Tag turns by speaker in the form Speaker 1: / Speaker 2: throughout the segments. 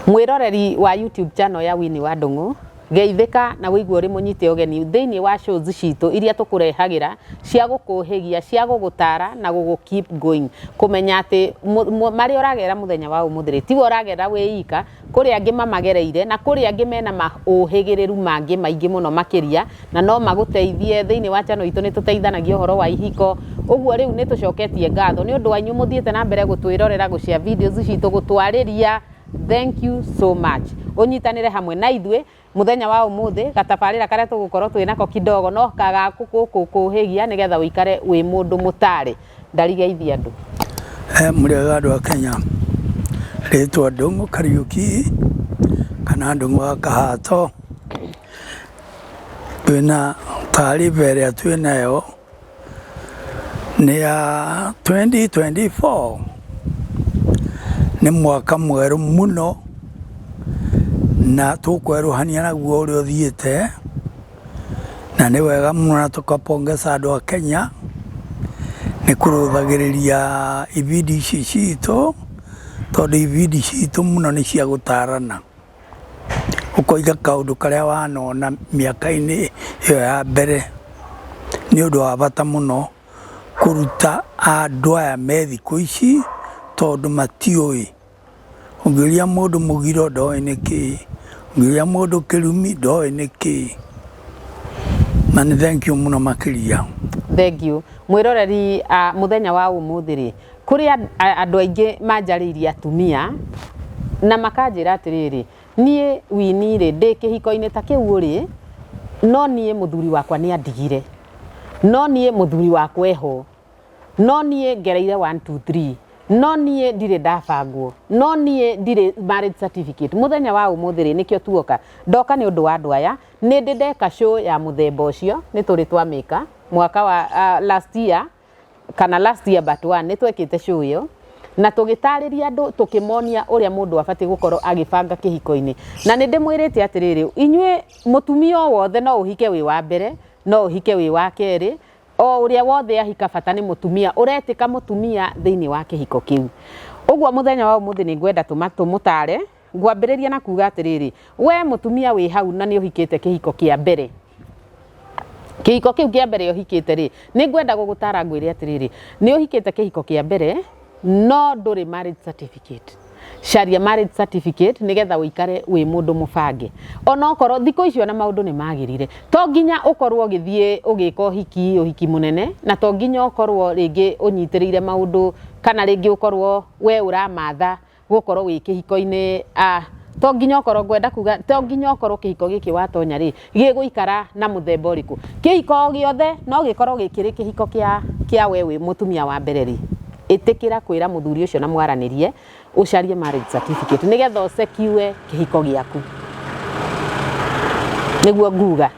Speaker 1: Mwĩroreri wa YouTube channel ya Winnie wa Ndung'u, geithĩka na wĩigue ũrĩ mũnyite ũgeni thĩinĩ wa shows citũ iria tũkũrehagĩra cia gũkũhĩgia, cia gũgũtara na gũgũ keep going. Kũmenya atĩ marĩa ũragera mũthenya wa ũmũthĩ rĩ, tiwe ũragera wĩ ika, kũrĩ angĩ mamagereire na kũrĩ angĩ mena maũhĩgĩrĩru mangĩ maingĩ mũno makĩria na no magũteithie. Thĩinĩ wa channel itũ nĩ tũteithanagia ũhoro wa ihiko, ũguo rĩu nĩ tũcoketie ngatho nĩ ũndũ wa inyuĩ mũthiĩte na mbere gũtwĩrorera, gũ share videos citũ, gũtwarĩria. Thank you so much. Ũnyitanĩre hamwe na ithuĩ mũthenya wa ũmũthĩ, gatabarĩra karĩa tũgũkorwo twĩ nako kidogo no kagakũhĩgia nĩgetha ũikare wĩ mũndũ mũtarĩ. Ndarigeithia andũ.
Speaker 2: Mũrĩega andũ a Kenya, rĩtwa Ndung'u Kariũki kana Ndung'u wa Kahato. Twĩna taariba ĩrĩa twĩnayo nĩ ya 2024, nĩ mwaka mwerũ mũno na tũkwerũhania naguo ũrĩa ũthiĩte, na nĩ wega mũno na tũkapongeza andũ a Kenya nĩ kũrũthagĩrĩria ibindi ici citũ, tondũ ibindi citũ mũno nĩ cia gũtarana. Ũkoiga kaũndũ karĩa wanona mĩaka-inĩ ĩyo ya mbere. Nĩ ũndũ wa bata mũno kũruta andũ aya me thikũ ici tondũ matiũĩ. Ũngĩũria mũndũ mũgiro ndoĩ nĩ kĩĩ, ũngĩũria mũndũ kĩrumi ndoĩ nĩ kĩĩ. Na nĩ thank you mũno makĩria.
Speaker 1: Thank you. Mwĩroreri, mũthenya wa ũmũthĩ rĩ, kũrĩ andũ aingĩ manjarĩirie, atumia, na makanjĩra atĩrĩrĩ, "Niĩ Winnie rĩ, ndĩ kĩhiko-inĩ ta kĩu ũrĩ, no niĩ mũthuri wakwa nĩ andigire, no niĩ mũthuri wakwa eho, no niĩ ngereire 1 2 3, no niĩ ndirĩ ndabangwo, no niĩ ndirĩ marriage certificate." Mũthenya wa ũmũthĩ rĩ, nĩkĩo tuoka, ndoka nĩ ũndũ wa andũ aya. Nĩ ndĩ ndeka show ya mũthemba ũcio, nĩ tũrĩ twamĩka mwaka wa last year kana last year but one. Nĩ twekĩte show ĩyo na tũgĩtarĩria andũ, tũkĩmonia ũrĩa mũndũ abatiĩ gũkorwo agĩbanga kĩhiko-inĩ. Na nĩ ndĩmwĩrĩte atĩrĩrĩ, inyuĩ mũtumia o wothe, no ũhike wĩ wa mbere, no ũhike wĩ wa kerĩ, o ũrĩa wothe ahika, bata nĩ mũtumia ũretĩka mũtumia thĩinĩ wa kĩhiko kĩu. Ũguo mũthenya wa ũmũthĩ nĩ ngwenda tũmũtare. Ngwambĩrĩria na kuga atĩrĩrĩ, we mũtumia wĩ hau na nĩ ũhikĩte kĩhiko kĩa mbere, kĩhiko kĩu kĩa mbere ũhikĩte rĩ, nĩ ngwenda gũgũtara ngwĩre atĩrĩrĩ, nĩ ũhikĩte kĩhiko kĩa mbere no ndũrĩ marriage certificate. Caria marriage certificate nĩgetha ũikare wĩ mũndũ mũbange. Onokorwo thikũ icio na maũndũ nĩ magĩrire, to nginya ũkorwo ũgĩthiĩ ũgĩka ũhiki mũnene, na to nginya ũkorwo rĩngĩ ũnyitĩrĩire maũndũ, kana rĩngĩ ũkorwo we ũramatha gũkorwo wĩ kĩhiko-inĩ. To nginya ũkorwo, ngwenda kuga to nginya ũkorwo kĩhiko gĩkĩ watonya rĩ gĩgũikara na mũthemba ũrĩkũ. Kĩhiko o gĩothe no gĩkorwo gĩkĩrĩ kĩhiko kĩa we wĩ mũtumia wa mbere rĩ, ĩtĩkĩra kwĩra mũthuri ũcio na mwaranĩrie, ũcarie marriage certificate nĩgetha ũsecure kĩhiko gĩaku. Nĩguo nguga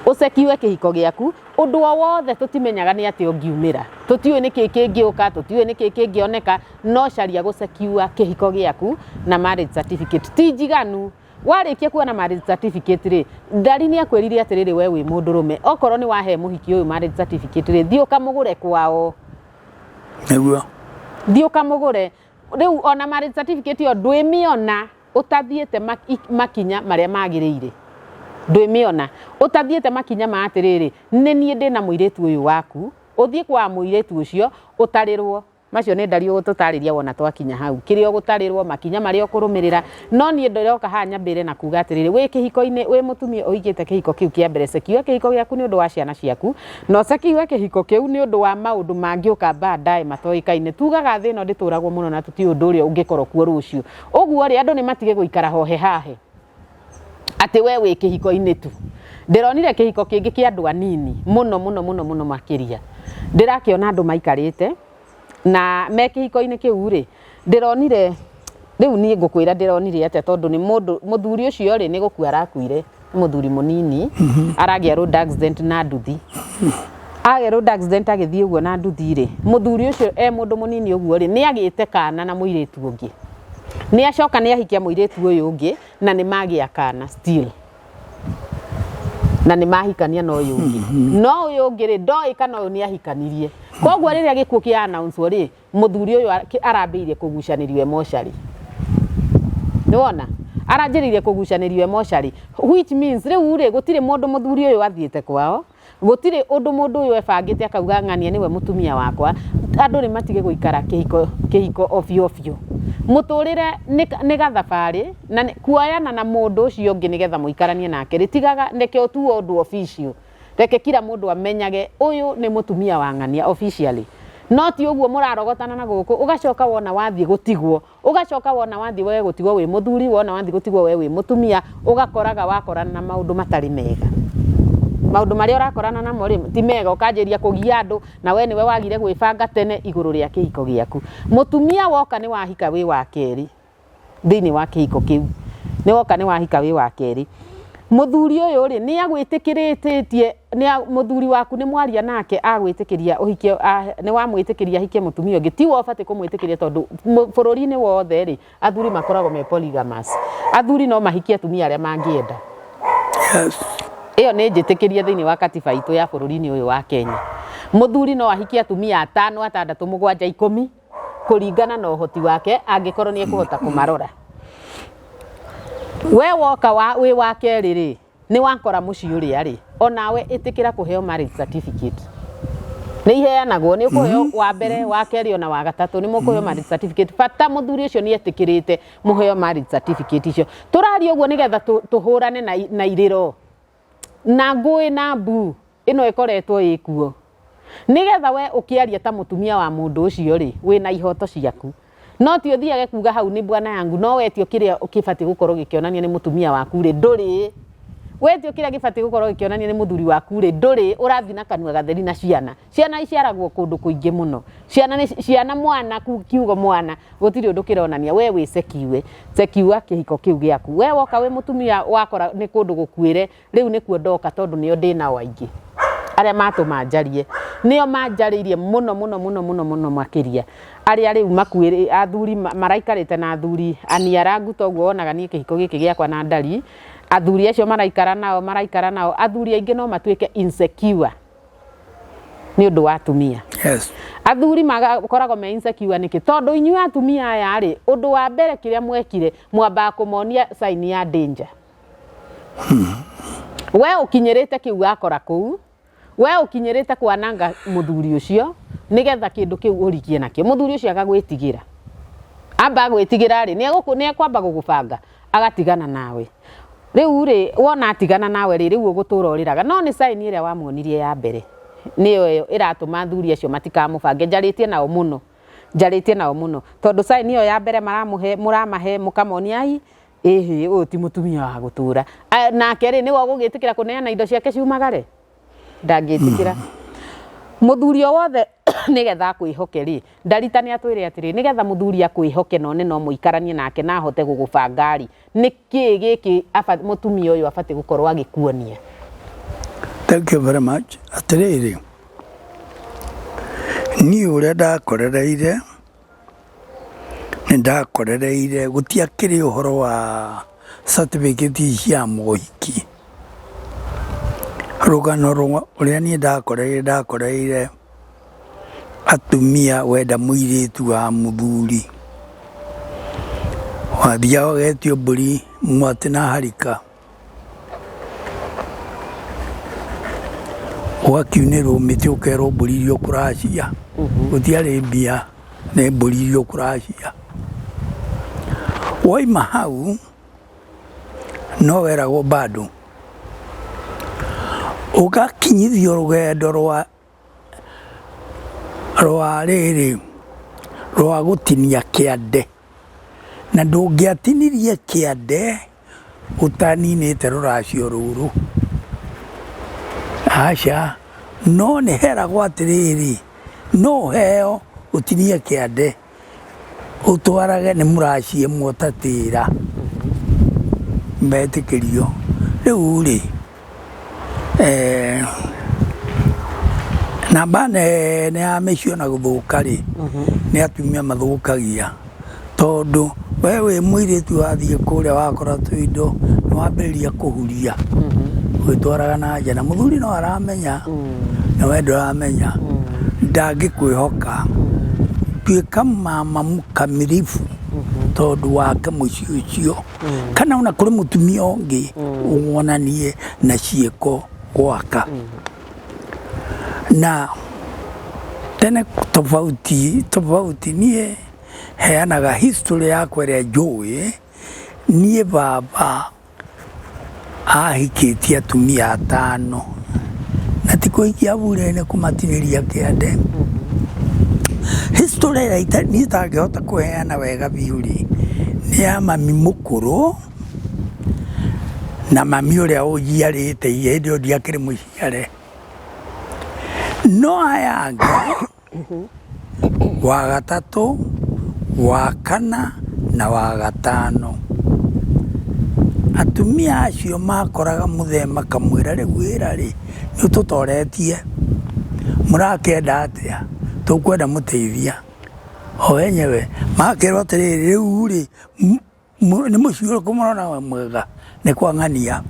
Speaker 1: ũsecure kĩhiko gĩaku. Ũndũ o wothe tũtimenyaga nĩ atĩ ũngiumĩra, tũtiũĩ nĩkĩ kĩngĩũka, tũtiũĩ nĩkĩ kĩngĩoneka, no caria gũsecure kĩhiko gĩaku na marriage certificate ti njiganu. Warĩkia kuona marriage certificate rĩ, ndari nĩ akwĩrire atĩrĩrĩ, we wĩ mũndũrũme, okorwo nĩ wahe mũhiki ũyũ marriage certificate rĩ, thiĩ ũkamũgũre kwao.
Speaker 2: Nĩguo.
Speaker 1: Thiĩ ũkamũgũre. Rĩu ona marriage certificate ĩyo ndwĩmĩona ũtathiĩte makinya marĩa magĩrĩire. Ndwĩmĩona ũtathiĩte makinya ma atĩrĩrĩ, nĩ niĩ ndĩna mũirĩtu ũyũ waku, ũthiĩ kwa mũirĩtu ũcio ũtarĩrwo. Macio nĩ ndari ũgũtũtarĩria wona twakinya hau, kĩrĩa ũgũtarĩrwo, makinya marĩa ũkũrũmĩrĩra. No niĩ ndĩroka haha nyambĩre na kuga atĩrĩrĩ, wĩ kĩhiko-inĩ, wĩ mũtumia ũhikĩte kĩhiko kĩu kĩa mbere, secure kĩhiko gĩaku nĩ ũndũ wa ciana ciaku, na ũsecure kĩhiko kĩu nĩ ũndũ wa maũndũ mangĩũka baadaye matoĩkaine. Tugaga thĩ ĩno ndĩtũragwo mũno na tũtiũĩ ũndũ ũrĩa ũngĩkorwo kuo rũciũ. Ũguo rĩ, andũ nĩ matige gũikara hohe hahe atĩ we wĩ kĩhiko-inĩ tu. Ndĩronire kĩhiko kĩngĩ kĩa andũ anini mũno mũno mũno mũno makĩria, ndĩrakĩona andũ maikarĩte na me kĩhiko-inĩ kĩu rĩ, ndĩronire rĩu niĩ ngũkwĩra ndĩronire atĩa, tondũ nĩ mũndũ mũthuri ũcio rĩ, nĩ gũkua arakuire. Nĩ mũthuri mũnini, aragĩa road accident na nduthi. Agĩa road accident agĩthiĩ ũguo na nduthi rĩ, mũthuri ũcio e mũndũ mũnini ũguo rĩ, nĩ agĩte kana na mũirĩtu ũngĩ. Nĩ acoka nĩ ahikia mũirĩtu ũyũ ũngĩ na nĩ magĩa kana still, na nĩ mahikania na ũyũ ũngĩ, no ũyũ ũngĩ rĩ, ndoĩ kana ũyũ nĩ ahikanirie. Koguo rĩrĩa gĩkuũ kĩa announce rĩ, mũthuri ũyũ arambĩrĩirie kũgucanĩrio e mocarĩ. Nĩ wona Aranjĩrĩirie kũgucanĩrio e mocarĩ, which means rĩu rĩ, gũtirĩ mũndũ mũthuri ũyũ athiĩte kwao, gũtirĩ ũndũ mũndũ ũyũ ebangĩte akauga ng'ania nĩwe mũtumia wakwa. Andũ nĩ matige gũikara kĩhiko kĩhiko ovyo ovyo. Mũtũrĩre nĩ gathabarĩ na kuoyana na mũndũ ũcio ũngĩ nĩgetha mũikaranie nake rĩ, tigaga reke ũtuo ũndũ official. Reke kila mũndũ amenyage ũyũ nĩ mũtumia wa ng'ania officially. No ti ũguo mũrarogotana na gũkũ, ũgacoka wona wathiĩ gũtigwo, ũgacoka wona wathiĩ we gũtigwo wĩ mũthuri, wona wathiĩ gũtigwo we wĩ mũtumia, ũgakoraga wakorana na maũndũ matarĩ mega. Maũndũ marĩa ũrakorana namo rĩ, ti mega, ũkanjĩria kũgia andũ, na we nĩwe wagire gwĩbanga tene igũrũ rĩa kĩhiko gĩaku. Mũtumia woka nĩ wahika wĩ wa kerĩ thĩinĩ wa kĩhiko kĩu, nĩ woka nĩ wahika wĩ wa kerĩ. Mũthuri ũyũ rĩ, nĩ agwĩtĩkĩrĩtie, mũthuri waku nĩ mwaria nake agwĩtĩkĩria ũhikie, nĩ wamwĩtĩkĩria ahikie mũtumia ũngĩ, tiwe ũbatiĩ kũmwĩtĩkĩria tondũ bũrũri-inĩ wothe rĩ, athuri makoragwo me polygamous. Athuri no mahikie atumia arĩa mangĩenda.
Speaker 2: Yes.
Speaker 1: Ĩyo nĩ njĩtĩkĩrie thĩinĩ wa katiba itũ ya bũrũri-inĩ ũyũ wa Kenya. Mũthuri no ahikie atumia atano, atandatũ, mũgwanja, ikũmi, kũringana na ũhoti wake, angĩkorwo nĩ ekũhota kũmarora. We woka wa, wĩ wa kerĩ rĩ, nĩ wakora mũciĩ ũrĩa rĩ, onawe ĩtĩkĩra kũheo marriage certificate. Nĩ iheanagwo, nĩ ũkũheo wa mbere, wa kerĩ ona wa gatatũ, nĩ mũkũheo marriage certificate. Bata mũthuri ũcio nĩ etĩkĩrĩte mũheo marriage certificate icio. Tũraria ũguo nĩgetha tũhũrane na irĩro na ngũĩ na mbu ĩno ĩkoretwo ĩkuo. Nĩgetha we ũkĩaria ta mũtumia wa mũndũ ũcio rĩ, wĩna ihoto ciaku. No ti ũthiage kuga hau nĩ bwana yangu, no wetio kĩrĩa kĩbatiĩ gũkorwo gĩkĩonania nĩ mũtumia waku rĩ, ndũrĩ. Wetio kĩrĩa gĩbatiĩ gũkorwo gĩkĩonania nĩ mũthuri waku rĩ, ndũrĩ, ũrathiĩ na kanua gatheri na ciana. Ciana iciaragwo kũndũ kũingĩ mũno. Ciana nĩ ciana mwana kiugo mwana gũtirĩ ũndũ kĩronania, we wĩ secure, secure kĩhiko kĩu gĩaku. We woka wĩ mũtumia wakora nĩ kũndũ gũkuĩre, rĩu nĩkuo ndoka tondũ nĩo ndĩnao aingĩ arĩa matũma njarie, nĩo manjarĩirie mũno mũno mũno mũno mũno makĩria, arĩa rĩu makuĩrĩ, athuri maraikarĩte na athuri aniarangu toguo wonaga niĩ kĩhiko gĩkĩ gĩakwa na ndari, athuri acio maraikara nao maraikara nao, athuri aingĩ no matuĩke insecure nĩ ũndũ wa atumia.
Speaker 2: Yes.
Speaker 1: Athuri makoragwo me insecure nĩkĩ? Tondũ inyuĩ atumia aya rĩ, ũndũ wa mbere kĩrĩa mwekire, mwambaga kũmonia sign ya danger. We ũkinyĩrĩte kĩu wakora kũu, we ũkinyĩrĩte kwananga mũthuri ũcio nĩgetha kĩndũ kĩu ũrikie nakĩo. Mũthuri ũcio agagwĩtigĩra. Amba gwĩtigĩra rĩ, nĩ ekwamba gũgũbanga agatigana nawe. Rĩu rĩ, wona atigana nawe rĩ, rĩu ũgũtũra ũrĩraga. No nĩ sign ĩrĩa wamuonirie ya mbere nĩyo ĩyo ĩratũma athuri acio matikamũbange. Njarĩtie nao mũno, njarĩtie nao mũno tondũ sign ĩyo ya mbere maramũhe, mũramahe mũkamonia ai ĩhĩ ũyũ ti mũtumia wa gũtũra. Nake rĩ, nĩwe ũgũgĩtĩkĩra kũneana indo ciake ciumagare? Ndangĩtĩkĩra. Mũthuri o wothe nĩgetha akwĩhoke rĩ, Ndarita nĩ atwĩre atĩrĩ, nĩgetha mũthuri akwĩhoke na one no mũikaranie nake na ahote gũgũbanga rĩ, nĩkĩ gĩkĩ mũtumia ũyũ abatiĩ gũkorwo agĩkuonia?
Speaker 2: Thank you very much. Atĩrĩrĩ, niĩ ũrĩa ndakorereire, nĩ ndakorereire gũtiakĩrĩ ũhoro wa certificate cia mohiki. Rũgano rwa ũrĩa niĩ ndakorereire, ndakorereire atumia wenda mũirĩtu wa mũthuri, wathiaga ũgetio mbũri mwatĩ na harika, ũgakiunĩrwo mĩtĩ ũkerwo mbũri iria ũkũracia, gũtiarĩ mbia nĩ mbũri iria ũkũracia. Waima hau no weragwo bado, ũgakinyithio rũgendo rwa rwa rĩrĩ rwa gũtinia kĩande, na ndũngĩatinirie kĩande ũtaninĩte rũracio rũrũ, aca, no nĩ heragwo atĩrĩrĩ, no ũheo ũtinie kĩande ũtwarage nĩ mũraciĩ mũtatĩra metĩkĩrio. Rĩu rĩ, namba nene ya mĩciĩ ona gũthũka rĩ, nĩ atumia mathũkagia, tondũ we wĩ mũirĩtu wathiĩ kũrĩa wakora tũindo nĩ wambĩrĩria kũhuria ũgĩtwaraga na nja, na mũthuri no aramenya na we ndũramenya, ndangĩkwĩhoka. Tuĩka mama mũkamilifu. Tondũ wake mũciĩ ũcio kana ona kũrĩ mũtumia ũngĩ, wonanie na ciĩko gwaka. Na tene tofauti tofauti, niĩ heanaga history yakwa ĩrĩa njũĩ. Niĩ baba ahikĩtie atumia atano, na ti kũhikia bure, nĩ kũmatinĩria kĩande. History ĩrĩa niĩ itangĩhota kũheana wega biũ rĩ, nĩ ya mami mũkũrũ na mami ũrĩa ũnjiarĩte. Hĩndĩ ĩyo ndiakĩrĩ mũciare, no aya angĩ, wa gatatũ, wa kana na wa gatano, atumia acio makoraga mũthee makamwĩra, "Rĩu wĩra rĩ, nĩ ũtũtoretie, mũrakĩenda atĩa? Tũkwenda mũteithia." O enyewe makerwo atĩrĩrĩ, "Rĩu rĩ, nĩ mũciĩ ũrĩkũ mũrona wĩ mwega? Nĩ kwa ng'ania,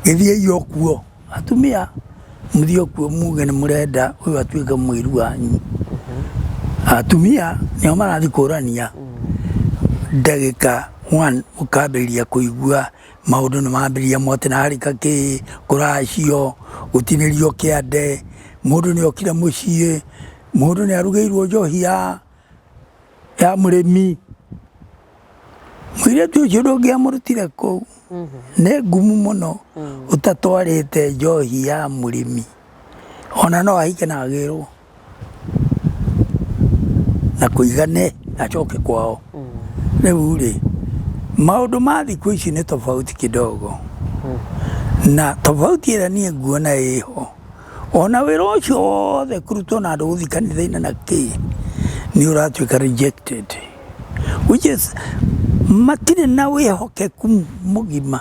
Speaker 2: gĩthiĩi o kuo. Atumia, mũthiĩ o kuo muge nĩ mũrenda ũyũ atuĩke mũiru wanyu." Atumia nĩo marathiĩ kũrania. Ndagĩka one ũkambĩrĩria kũigua maũndũ nĩ mambĩrĩria, mwatĩ kĩ kũracio, gũtinĩrio kĩande, mũndũ nĩ okire mũciĩ, mũndũ nĩ arugĩirwo njohi ya mũrĩmi. Mũirĩtu ũcio ndũngĩamũrutire kũu, nĩ ngumu mũno ũtatwarĩte njohi ya mũrĩmi. Ona no ahike na agĩrwo na kũigane acoke kwao. Rĩu rĩ, maũndũ ma thikũ ici nĩ tofauti kidogo, na tofauti ĩrĩa niĩ nguona ĩho, ona wĩra ũcio wothe kũrutwo na andũ gũthiĩ kanitha-inĩ na kĩ, nĩ ũratuĩka rejected, which is matirĩ na wĩhokeku mũgima.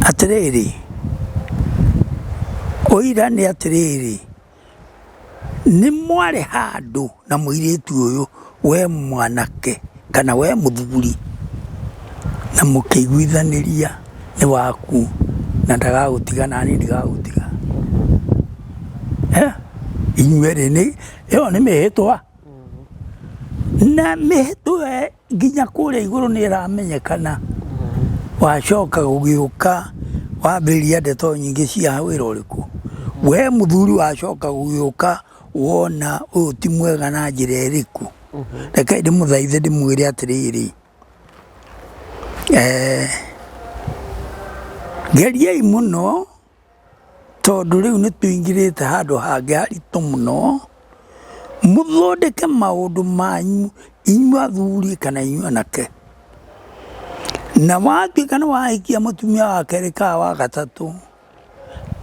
Speaker 2: Atĩrĩrĩ, ũira nĩ atĩrĩrĩ, nĩ mwarĩ handũ na mũirĩtu ũyũ, we mwanake kana we mũthuri, na mũkĩiguithanĩria nĩ waku na ndagagũtiga nani ndigagũtiga. Eh, inyuerĩ nĩ ĩyo nĩ mĩhĩtwa, na mĩhĩtwa nginya kũrĩa igũrũ nĩ ĩramenyekana. Wacoka gũgĩũka wambĩrĩria ndeto nyingĩ cia wĩra ũrĩkũ, we mũthuri wacoka gũgĩũka wona ũyũ ti mwega na njĩra ĩrĩkũ. Reke ndĩmũthaithe, ndĩmwĩre atĩrĩrĩ, geriai mũno, tondũ rĩu nĩ tũingĩrĩte handũ hangĩ haritũ mũno. Mũthondeke maũndũ manyu inyuĩ athuri kana inyuĩ anake. Na watuĩka nĩ wahikia mũtumia wa kerĩ kana wa gatatũ,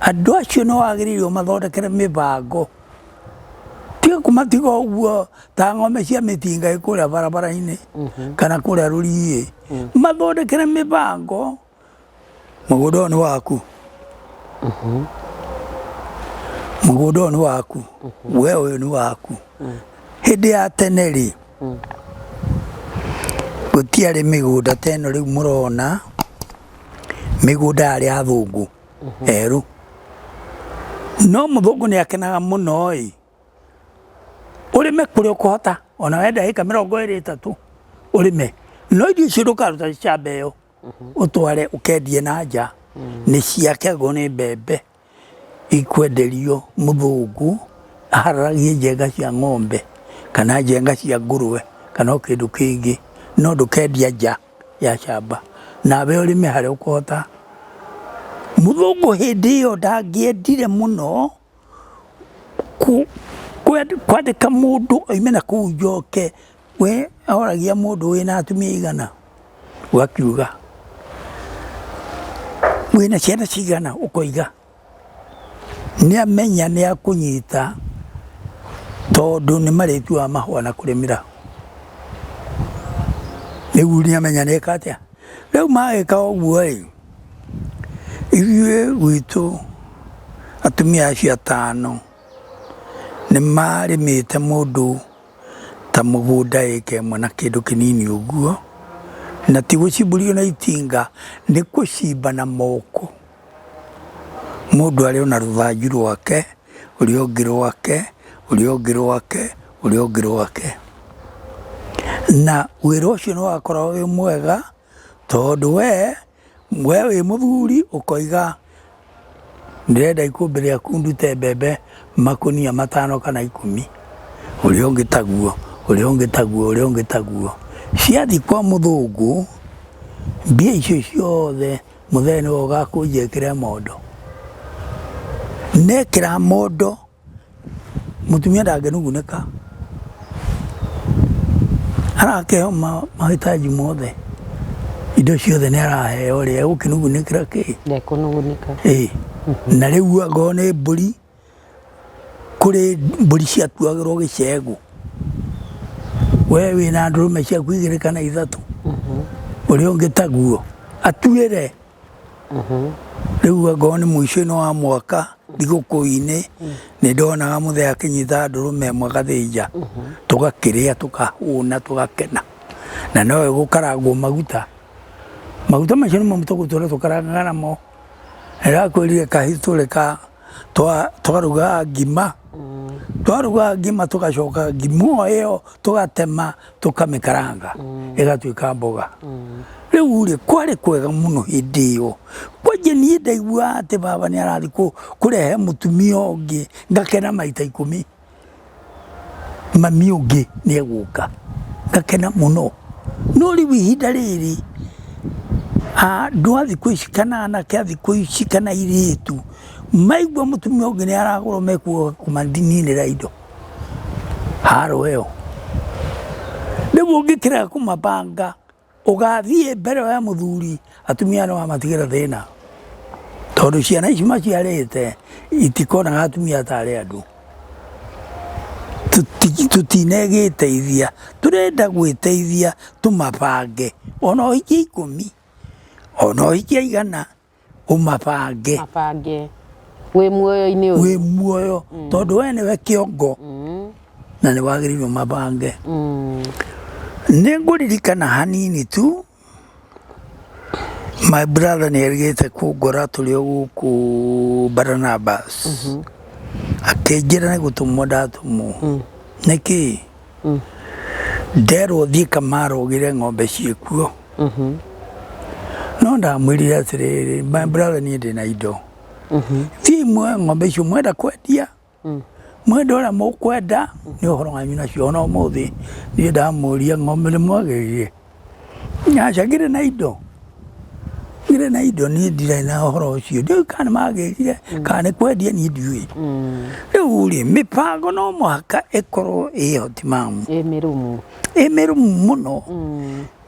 Speaker 2: andũ acio nĩ wagĩrĩirwo mathondekere mĩbango. Tiga kũmatiga ũguo ta ng'ombe cia mĩtinga kũrĩa barabara-inĩ kana kũrĩa rũriĩ. Mathondekere mĩbango, mũgũnda ũyũ nĩ waku, mũgũnda ũyũ nĩ waku, we ũyũ nĩ waku. Hĩndĩ ya tene rĩ, gũtiarĩ mĩgũnda ta ĩno rĩu mũrona. Mĩgũnda yarĩ ya athũngũ erũ, no mũthũngũ nĩ akenaga mũno ĩ ũrĩme kũrĩa ũkũhota, ona wenda ĩka 23 ũrĩme, no irio icio ndũkaruta camba ĩyo ũtware ũkendie na nja, nĩ ciake. Akorwo nĩ mbembe ikwenderio mũthũngũ, ahararagie njenga cia ng'ombe kana njenga cia ngũrwe kana o kĩndũ kĩngĩ, no ndũkendia nja ya camba. Nawe ũrĩme harĩa ũkũhota. Mũthũngũ hĩndĩ ĩyo ndangĩendire mũno kwandĩka mũndũ oime na kũu njoke. We oragia mũndũ, "Wĩna atumia igana?" Ũgakiuga. "Wĩna ciana cigana?" Ũkoiga. Nĩ amenya nĩ akũnyita, tondũ nĩ marĩtuaga mahũa na kũrĩmĩra. Rĩu nĩ amenya nĩ eka atĩa. Rĩu magĩka ũguo rĩ, ithuĩ gwitũ atumia acio atano nĩ marĩmĩte mũndũ ta mũgũnda ĩka ĩmwe na kĩndũ kĩnini ũguo, na ti gũcimbũrio na itinga, nĩ gũcimba na moko. Mũndũ arĩ ona rũthanju rwake, ũrĩa ũngĩ rwake, ũrĩa ũngĩ rwake, ũrĩa ũngĩ rwake. Na wĩra ũcio nĩ wakoragwo wĩ mwega tondũ we we wĩ mũthuri ũkoiga ndĩrenda ikũmbĩ rĩaku ndute mbembe makunia 5 kana 10, ũrĩa ũngĩ taguo, ũrĩa ũngĩ taguo, ũrĩa ũngĩ taguo. Ciathiĩ kwa mũthũngũ, mbia icio ciothe mũthee nĩwe ũgakũnja ĩkĩre mondo. Nekĩra mondo, mũtumia ndangĩnugunĩka, arakĩheo mahitaji mothe, indo ciothe nĩ araheo rĩ, egũkĩnugunĩkĩra kĩ?
Speaker 1: Ndekũnugunĩka.
Speaker 2: Ĩĩ. Na rĩu angorwo nĩ mbũri, kũrĩ mbũri ciatuagĩrwo gĩcegũ, we wĩna ndũrũme ciaku 2 kana 3, ũrĩa ũngĩ taguo, atuĩre. Rĩu angorwo nĩ mũico-inĩ wa mwaka thigũkũ-inĩ, nĩ ndonaga mũthee akĩnyita ndũrũme ĩmwe agathĩnja, tũgakĩrĩa tũkahũna tũgakena. Na no ĩgũkarangwo maguta, maguta macio nĩmo tũgũtũra tũkarangaga namo. Ndĩrakwĩrire kahĩtũrĩ ka twarugaga ngima, twarugaga ngima tũgacoka ngima o ĩyo tũgatema tũkamĩkaranga ĩgatuĩka mboga. Rĩu rĩ, kwarĩ kwega mũno hĩndĩ ĩyo. Kwanja niĩ ndaiguaga atĩ baba nĩ arathiĩ kũrehe mũtumia ũngĩ ngakena maita 10. Mami ũngĩ nĩ egũka, ngakena mũno. No rĩu ihinda rĩrĩ, andũ a thikũ ici kana anake a thikũ ici kana airĩtu, maigua mũtumia ũngĩ nĩ aragũrwo mekuga kũmaninĩra indo. Haro ĩyo. Rĩu ũngĩkĩrega kũmabanga, ũgathiĩ mbere ya mũthuri, atumia no amatigĩre thĩna. Tondũ ciana ici maciarĩte itikonaga atumia tarĩ andũ. Tũtinegĩteithia, tũrenda gwĩteithia tũmabange, ona ũhikie 10, ona ũhikie 100, ũmabange.
Speaker 1: Mabange. Wĩ muoyo-inĩ ũyũ.
Speaker 2: Wĩ muoyo, tondũ we nĩwe kĩongo, na nĩ wagĩrĩirwo mabange. Nĩ ngũririkana hanini tu, my brother nĩ erĩgĩte kũngora tũrĩ o gũkũ Barnabas. Akĩnjĩra nĩ gũtũmwo ndatũmwo. Nĩkĩ? Nderwo thiĩ Kamara ũgĩre ng'ombe ciĩkuo. No ndamwĩrire atĩrĩrĩ, my brother niĩ ndĩna indo. Thiĩ muoe ng'ombe icio mwenda kwendia, mwenda ũrĩa mũkwenda, nĩ ũhoro wanyu nacio. Ona ũmũthĩ niĩ ndamũria ng'ombe nĩ mwagĩrire, aca ngĩrĩ na indo, ngĩrĩ na indo niĩ ndirĩ na ũhoro ũcio, ndiũĩ kana nĩ magĩrire kana nĩ kwendia niĩ ndiũĩ. Rĩu rĩ, mĩbango no mũhaka ĩkorwo ĩ hotimamu,
Speaker 1: ĩ mĩrũmu,
Speaker 2: ĩ mĩrũmu mũno.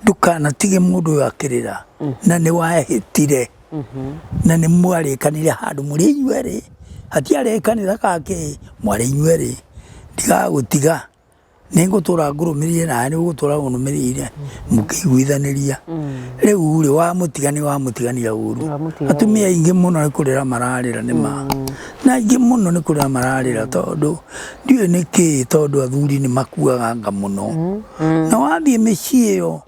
Speaker 2: Ndũkanatige mũndũ ũyũ akĩrĩra, na nĩ wehĩtire, na nĩ mwarĩkanire handũ mũrĩ inyuerĩ, hatiarĩ kanitha ka kĩ, mwarĩ inyuerĩ, ndigagũtiga, nĩ ngũtũra ngũrũmĩrĩire nawe nĩ ũgũtũra ũnũmĩrĩire, mũkĩiguithanĩria. Rĩu rĩ, wamũtiga nĩ wamũtiganĩra ũru. Atumia aingĩ mũno nĩ kũrĩra mararĩra nĩ ma, na aingĩ mũno nĩ kũrĩra mararĩra tondũ ndiũĩ nĩkĩ, tondũ athuri nĩ makuaga nga mũno. Na wathiĩ mĩciĩ ĩyo,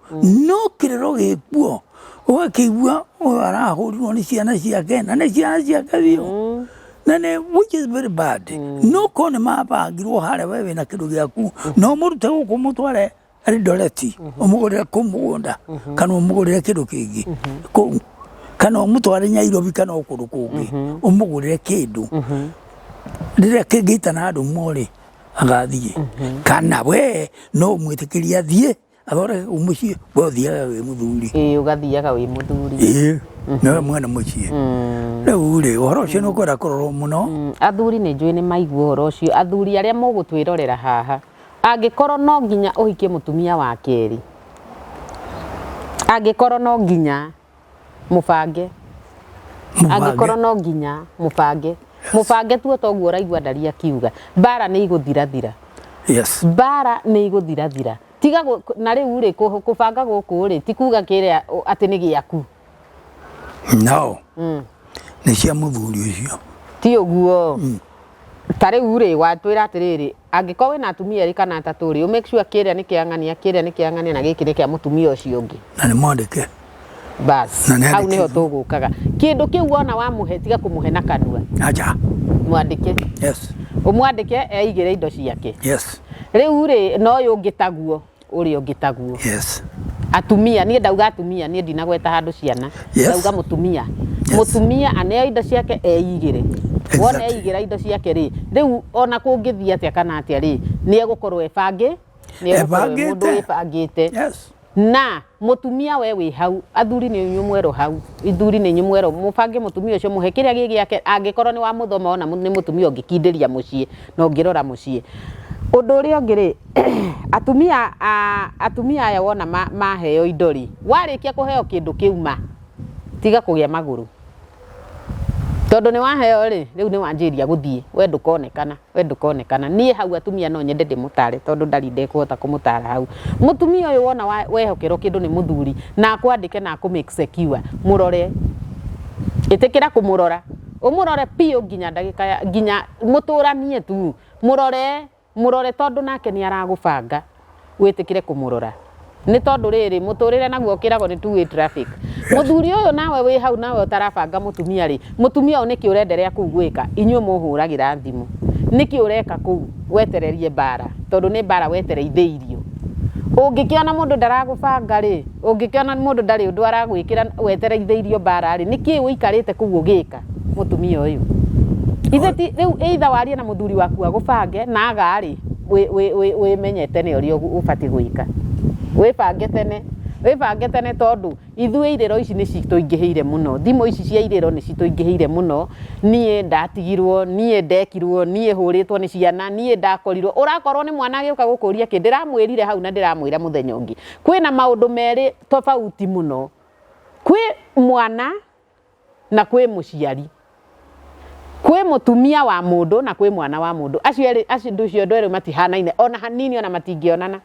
Speaker 2: no kĩrĩro gĩkuo, ũgakĩigua ũyũ arahũrirwo nĩ ciana ciake, na nĩ ciana ciake biũ. Na nĩ which is very bad. No korwo nĩ mabangirwo harĩa we wĩna kĩndũ gĩaku, no ũmũrute gũkũ ũmũtware Eldoret, ũmũgũrĩre kũu mũgũnda, kana ũmũgũrĩre kĩndũ kĩngĩ kũu, kana ũmũtware Nairobi kana o kũndũ kũngĩ, ũmũgũrĩre kĩndũ. Rĩrĩa kĩngĩitana andũ rĩ, agathiĩ. Kana we no ũmwĩtĩkĩrie athiĩ, athondeke kũu mũciĩ, we ũthiaga wĩ mũthuri.
Speaker 1: Ĩĩ, ũgathiaga wĩ mũthuri.
Speaker 2: Ĩĩ, nĩwe mwene mũciĩ. Rĩu rĩ, ũhoro ũcio nĩ ũkwenda kũrorwo mũno.
Speaker 1: Athuri nĩ njũĩ nĩ maigua ũhoro ũcio, athuri arĩa mũgũtwĩrorera haha, angĩkorwo no nginya ũhikie mũtumia wa kerĩ, angĩkorwo no nginya mũbange, angĩkorwo no nginya mũbange, mũbange tu toguo ũraigua Ndari akiuga, mbara nĩ igũthirathira.
Speaker 2: Yes.
Speaker 1: Mbara nĩ igũthirathira. Tiga na rĩu rĩ, kũbanga gũkũ rĩ, ti kuga kĩrĩa atĩ nĩ gĩaku.
Speaker 2: No. Nĩ cia mũthuri ũcio.
Speaker 1: Ti ũguo. Ta rĩu rĩ, watwĩra atĩrĩrĩ, angĩkorwo wĩna atumia 2 kana 3 rĩ, ũ make sure kĩrĩa nĩ kĩa ng'ania, kĩrĩa nĩ kĩa ng'ania na gĩkĩ nĩ kĩa mũtumia ũcio ũngĩ.
Speaker 2: Na nĩ mwandĩke.
Speaker 1: Bas,
Speaker 2: Na nĩ
Speaker 1: hau nĩho
Speaker 2: andĩkĩtwo.
Speaker 1: tũgũkaga. Kĩndũ kĩu wona wamũhe, tiga kũmũhe na kanua.
Speaker 2: Acha.
Speaker 1: Mwandĩke.
Speaker 2: Yes.
Speaker 1: Ũmwandĩke eigĩre indo ciake.
Speaker 2: Yes.
Speaker 1: Rĩu rĩ, na ũyũ ũngĩ taguo. Ũrĩa ũngĩ taguo. Atumia, niĩ ndauga atumia, niĩ ndinagweta handũ ciana. Ndauga mũtumia. Mũtumia aneo indo ciake eigĩre. Wona eigĩra indo ciake rĩ, rĩu ona kũngĩthiĩ atĩa kana atĩa rĩ, nĩ egũkorwo ebangĩ, nĩ egũkorwo e mũndũ
Speaker 2: Ebangĩte.
Speaker 1: wĩbangĩte. Na mũtumia we wĩ hau, athuri nĩ inyuĩ mwerwo hau, ithuri nĩ inyuĩ mwerwo mũbange mũtumia ũcio mũhe kĩrĩa gĩ gĩake, angĩkorwo nĩ wamũthoma wona nĩ mũtumia ũngĩkindĩria mũciĩ na ũngĩrora mũciĩ. Ũndũ ũrĩa ũngĩ rĩ, atumia a atumia aya wona maheo indo rĩ, warĩkia kũheo kĩndũ kĩu ma, tiga kũgĩa magũrũ. Tondũ nĩ waheo rĩ, rĩu nĩ wanjĩrĩria gũthiĩ, we ndũkonekana, we ndũkonekana. Niĩ hau atumia no nyende ndĩmũtare tondũ ndarĩ ndekũhota kũmũtara hau. Mũtumia ũyũ wona wehokerwo kĩndũ nĩ mũthuri na akwandĩke na akũ make secure, mũrore. Ĩtĩkĩra kũmũrora, ũmũrore biũ nginya ndagĩka ya, nginya mũtũranie tu, mũrore. Mũrore tondũ nake nĩ aragũbanga wĩtĩkĩre kũmũrora. Nĩ tondũ rĩrĩ, mũtũrĩre naguo ũkĩragwo nĩ two way traffic. Mũthuri ũyũ nawe wĩ hau nawe ũtarabanga mũtumia rĩ, mũtumia ũyũ nĩkĩ ũrenderea kũu gwĩka? Inyuĩ mũhũragĩra thimũ. Nĩkĩ ũreka kũu wetererie mbara? Tondũ nĩ mbara wetereithĩirio. Ũngĩkĩona mũndũ ndaragũbanga rĩ, ũngĩkĩona mũndũ ndarĩ ũndũ aragwĩkĩra wetereithĩirio mbara rĩ, nĩkĩ ũikarĩte kũu ũgĩka? Mũtumia ũyũ. Ithe ti rĩu either warie na mũthuri waku agũbange na aga rĩ, wĩmenye tene ũrĩa ũbatiĩ gwĩka. Wĩbange tene, wĩbange tene tondũ ithuĩ irĩro ici nĩ citũingĩhĩire mũno. Thimũ ici cia irĩro nĩ citũingĩhĩire mũno. Niĩ ndatigirwo, niĩ ndekirwo, niĩ hũrĩtwo nĩ ciana, niĩ ndakorirwo. Ũrakorwo nĩ mwana agĩũka gũkũria kĩ, ndĩramwĩrire hau na ndĩramwĩra mũthenya ũngĩ. Kwĩna maũndũ merĩ tofauti mũno. Kwĩ mwana na kwĩ mũciari. Kwĩ mũtumia wa mũndũ na kwĩ mwana wa mũndũ. Acio erĩ, acio andũ acio erĩ matihanaine ona hanini ona matingĩonana.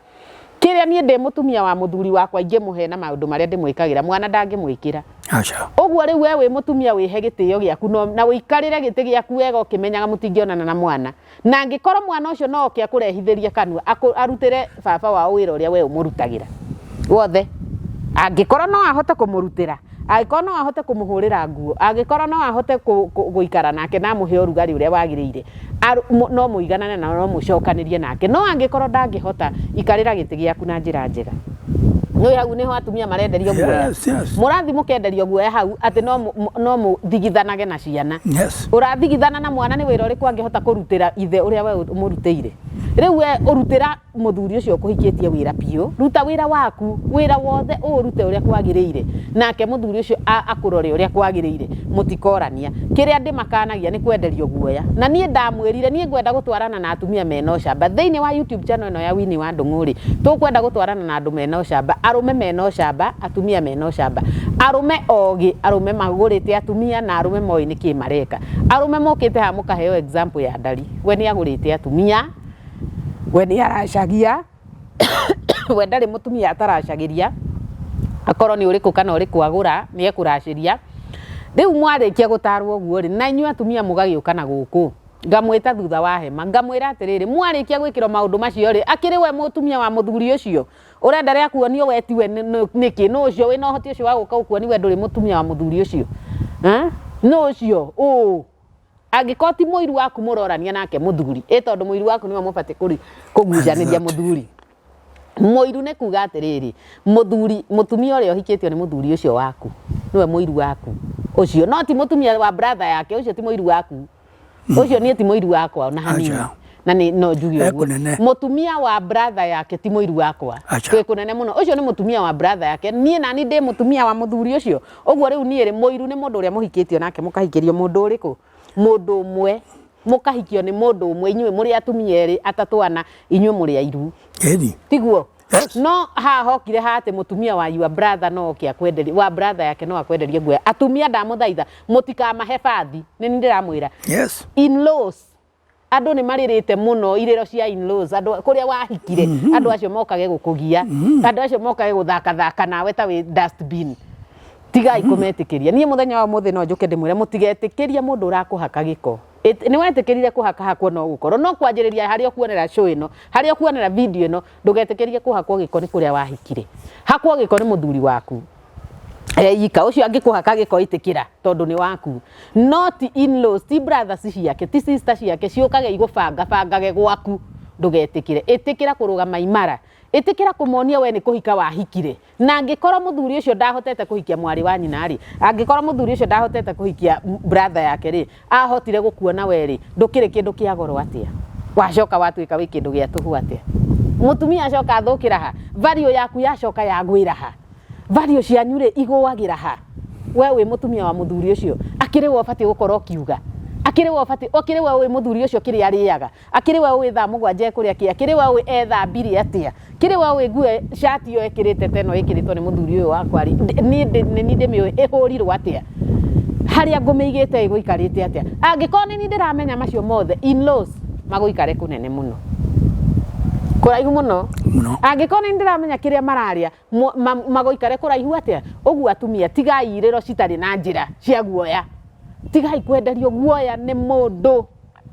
Speaker 1: Kĩrĩa niĩ ndĩ mũtumia wa mũthuri wakwa ingĩmũhe na maũndũ marĩa ndĩmwĩkagĩra, mwana ndangĩmwĩkĩra.
Speaker 2: Aca.
Speaker 1: Ũguo rĩu we wĩ mũtumia wĩhe gĩtĩo gĩaku na ũikarĩre gĩtĩ gĩaku wega ũkĩmenyaga mũtingĩonana na mwana. Na angĩkorwo mwana ũcio no oke akũrehithĩrie kanua, arutĩre baba wao wĩra ũrĩa we ũmũrutagĩra wothe. Angĩkorwo no ahote kũmũrutĩra, angĩkorwo no ahote kũmũhũrĩra nguo, angĩkorwo no ahote gũikara nake na amũhe ũrugarĩ ũrĩa wagĩrĩire, no mũiganane na no mũcokanĩrie nake. No angĩkorwo ndangĩhota, ikarĩra gĩtĩ gĩaku na njĩra njega. Nĩũĩ hau nĩho atumia marenderio guoya.
Speaker 2: Yes.
Speaker 1: Mũrathiĩ mũkenderio guoya hau atĩ no mũthigithanage na ciana. Ũrathigithana na mwana nĩ wĩra ũrĩkũ angĩhota kũrutĩra ithe ũrĩa we ũmũrutĩire? Rĩu we ũrutĩra mũthuri ũcio ũkũhikĩtie wĩra biũ, ruta wĩra waku, wĩra wothe ũũrute ũrĩa kwagĩrĩire, nake mũthuri ũcio akũrore ũrĩa kwagĩrĩire, mũtikorania. Kĩrĩa ndĩmakanagia nĩ kwenderio guoya. Na niĩ ndamwĩrire, niĩ ngwenda gũtwarana na atumia mena ũcamba. Thĩinĩ wa YouTube channel ĩno ya Winnie wa Ndung'u rĩ, tũkwenda gũtwarana na andũ mena ũcamba, arũme mena ũcamba, atumia mena ũcamba. Arũme ogĩ, arũme magũrĩte atumia na arũme moĩ nĩkĩ mareka. Arũme mokĩte haha mũkaheo example ya Ndari. We nĩ agũrĩte atumia, we nĩ aracagia, we ndarĩ mũtumia ataracagĩria, akorwo nĩ ũrĩkũ kana ũrĩkũ agũra, nĩ ekũracĩria. Rĩu mwarĩkia gũtarwo ũguo rĩ, na inyuĩ atumia mũgagĩũka na gũkũ, ngamwĩta thutha wa hema, ngamwĩra atĩrĩrĩ, mwarĩkia gwĩkĩrwo maũndũ macio rĩ, akĩrĩ we mũtumia wa mũthuri ũcio, ũrenda rĩa kuonio we tiwe nĩkĩ? Nũ ũcio wĩna ũhoti ũcio wa gũka gũkuonia we ndũrĩ mũtumia wa mũthuri ũcio? Nũ ũcio? Ũũ? Angĩkorwo ti mũiru waku mũrorania nake mũthuri, ĩ tondũ mũiru waku nĩwe mũbatiĩ kũgucanĩria mũthuri. Mũiru nĩ kuga atĩrĩrĩ, mũthuri, mũtumia ũrĩa ũhikĩtio nĩ mũthuri ũcio waku, nĩwe mũiru waku ũcio, no ti mũtumia wa brother yake, ũcio ti mũiru waku. Ũcio niĩ ti mũiru wakwa ona hanini.
Speaker 2: Aca.
Speaker 1: Na nĩ no njuge
Speaker 2: E
Speaker 1: ũguo.
Speaker 2: kũnene.
Speaker 1: Mũtumia wa brother yake ti mũiru wakwa.
Speaker 2: Aca.
Speaker 1: Twĩ kũnene mũno. Ũcio nĩ mũtumia wa brother yake. Niĩ nani ndĩ mũtumia wa mũthuri ũcio. Ũguo rĩu niĩ rĩ, mũiru nĩ mũndũ ũrĩa mũhikĩtio nake mũkahikĩrio mũndũ ũrĩkũ? Mũndũ ũmwe. Mũkahikio nĩ mũndũ ũmwe, inyuĩ mũrĩ atumia erĩ, atatũ, ana, inyuĩ mũrĩ airu.
Speaker 2: Ĩni.
Speaker 1: Tiguo?
Speaker 2: Yes.
Speaker 1: No haha hokire ha atĩ mũtumia wa your brother no oke akwenderie, wa brother yake no akwenderie nguo. Atumia ndamũthaitha, mũtikamahe bathi. Nĩ niĩ ndĩramwĩra. In-laws. Andũ nĩ marĩrĩte mũno irĩro cia in-laws, andũ kũrĩa wahikire, andũ acio mokage gũkũgia, andũ acio mokage gũthakathaka nawe ta wĩ dustbin. Tigai kũmetĩkĩria. Niĩ mũthenya wa ũmũthĩ no njũke ndĩmwĩre mũtigetĩkĩrie mũndũ ũrakũhaka gĩko. Nĩ wetĩkĩrire kũhakahakwo no gũkorwo, no kwanjĩrĩria harĩa ũkuonera show ĩno, harĩa ũkuonera video ĩno, ndũgetĩkĩrie kũhakwo gĩko nĩ kũrĩa wahikire. Hakwo gĩko nĩ mũthuri waku. Ika ũcio angĩkũhaka gĩko ĩtĩkĩra tondũ nĩ waku. No ti in-laws, ti brothers ciake, ti sister ciake ciũkage igũbanga bangage gwaku. Ndũgetĩkĩre, ĩtĩkĩra kũrũgama imara, ĩtĩkĩra kũmonia we nĩ kũhika wahikire. Na angĩkorwo mũthuri ũcio ndahotete kũhikia mwarĩ wa nyina rĩ, angĩkorwo mũthuri ũcio ndahotete kũhikia brother yake rĩ, ahotire gũkuona we rĩ, ndũkĩrĩ kĩndũ kĩa goro atĩa? Wacoka watuĩka wĩ kĩndũ gĩa tũhũ atĩa? Mũtumia acoka athũkĩra ha? Value yaku yacoka yagwĩra ha? Value cianyu rĩ, igũagĩra ha? We wĩ mũtumia wa mũthuri ũcio, akĩrĩ we ũbatiĩ gũkorwo ũkiuga? Akĩrĩ we ũbatiĩ, akĩrĩ we ũĩ mũthuri ũcio kĩrĩa arĩaga? Akĩrĩ we ũĩ thaa mũgwanja ekũrĩa kĩ? Akĩrĩ we ũĩ ethambirie atĩa? Kĩrĩ we ũĩ nguo cati ĩyo ekĩrĩte ta ĩno ĩkĩrĩtwo nĩ mũthuri ũyũ wakwa rĩ, niĩ nĩ niĩ ndĩmĩũĩ ĩhũrirwo atĩa? Harĩa ngũmĩigĩte ĩgũikarĩte atĩa? Angĩkorwo nĩ niĩ ndĩramenya macio mothe, in-laws magũikare kũnene mũno, kũraihu mũno.
Speaker 2: Mũno.
Speaker 1: Angĩkorwo nĩ niĩ ndĩramenya kĩrĩa mararĩa, magũikare kũraihu atĩa? Ũguo atumia, tigai irĩro citarĩ na njĩra cia guoya. Tigai kwenderio guoya nĩ mũndũ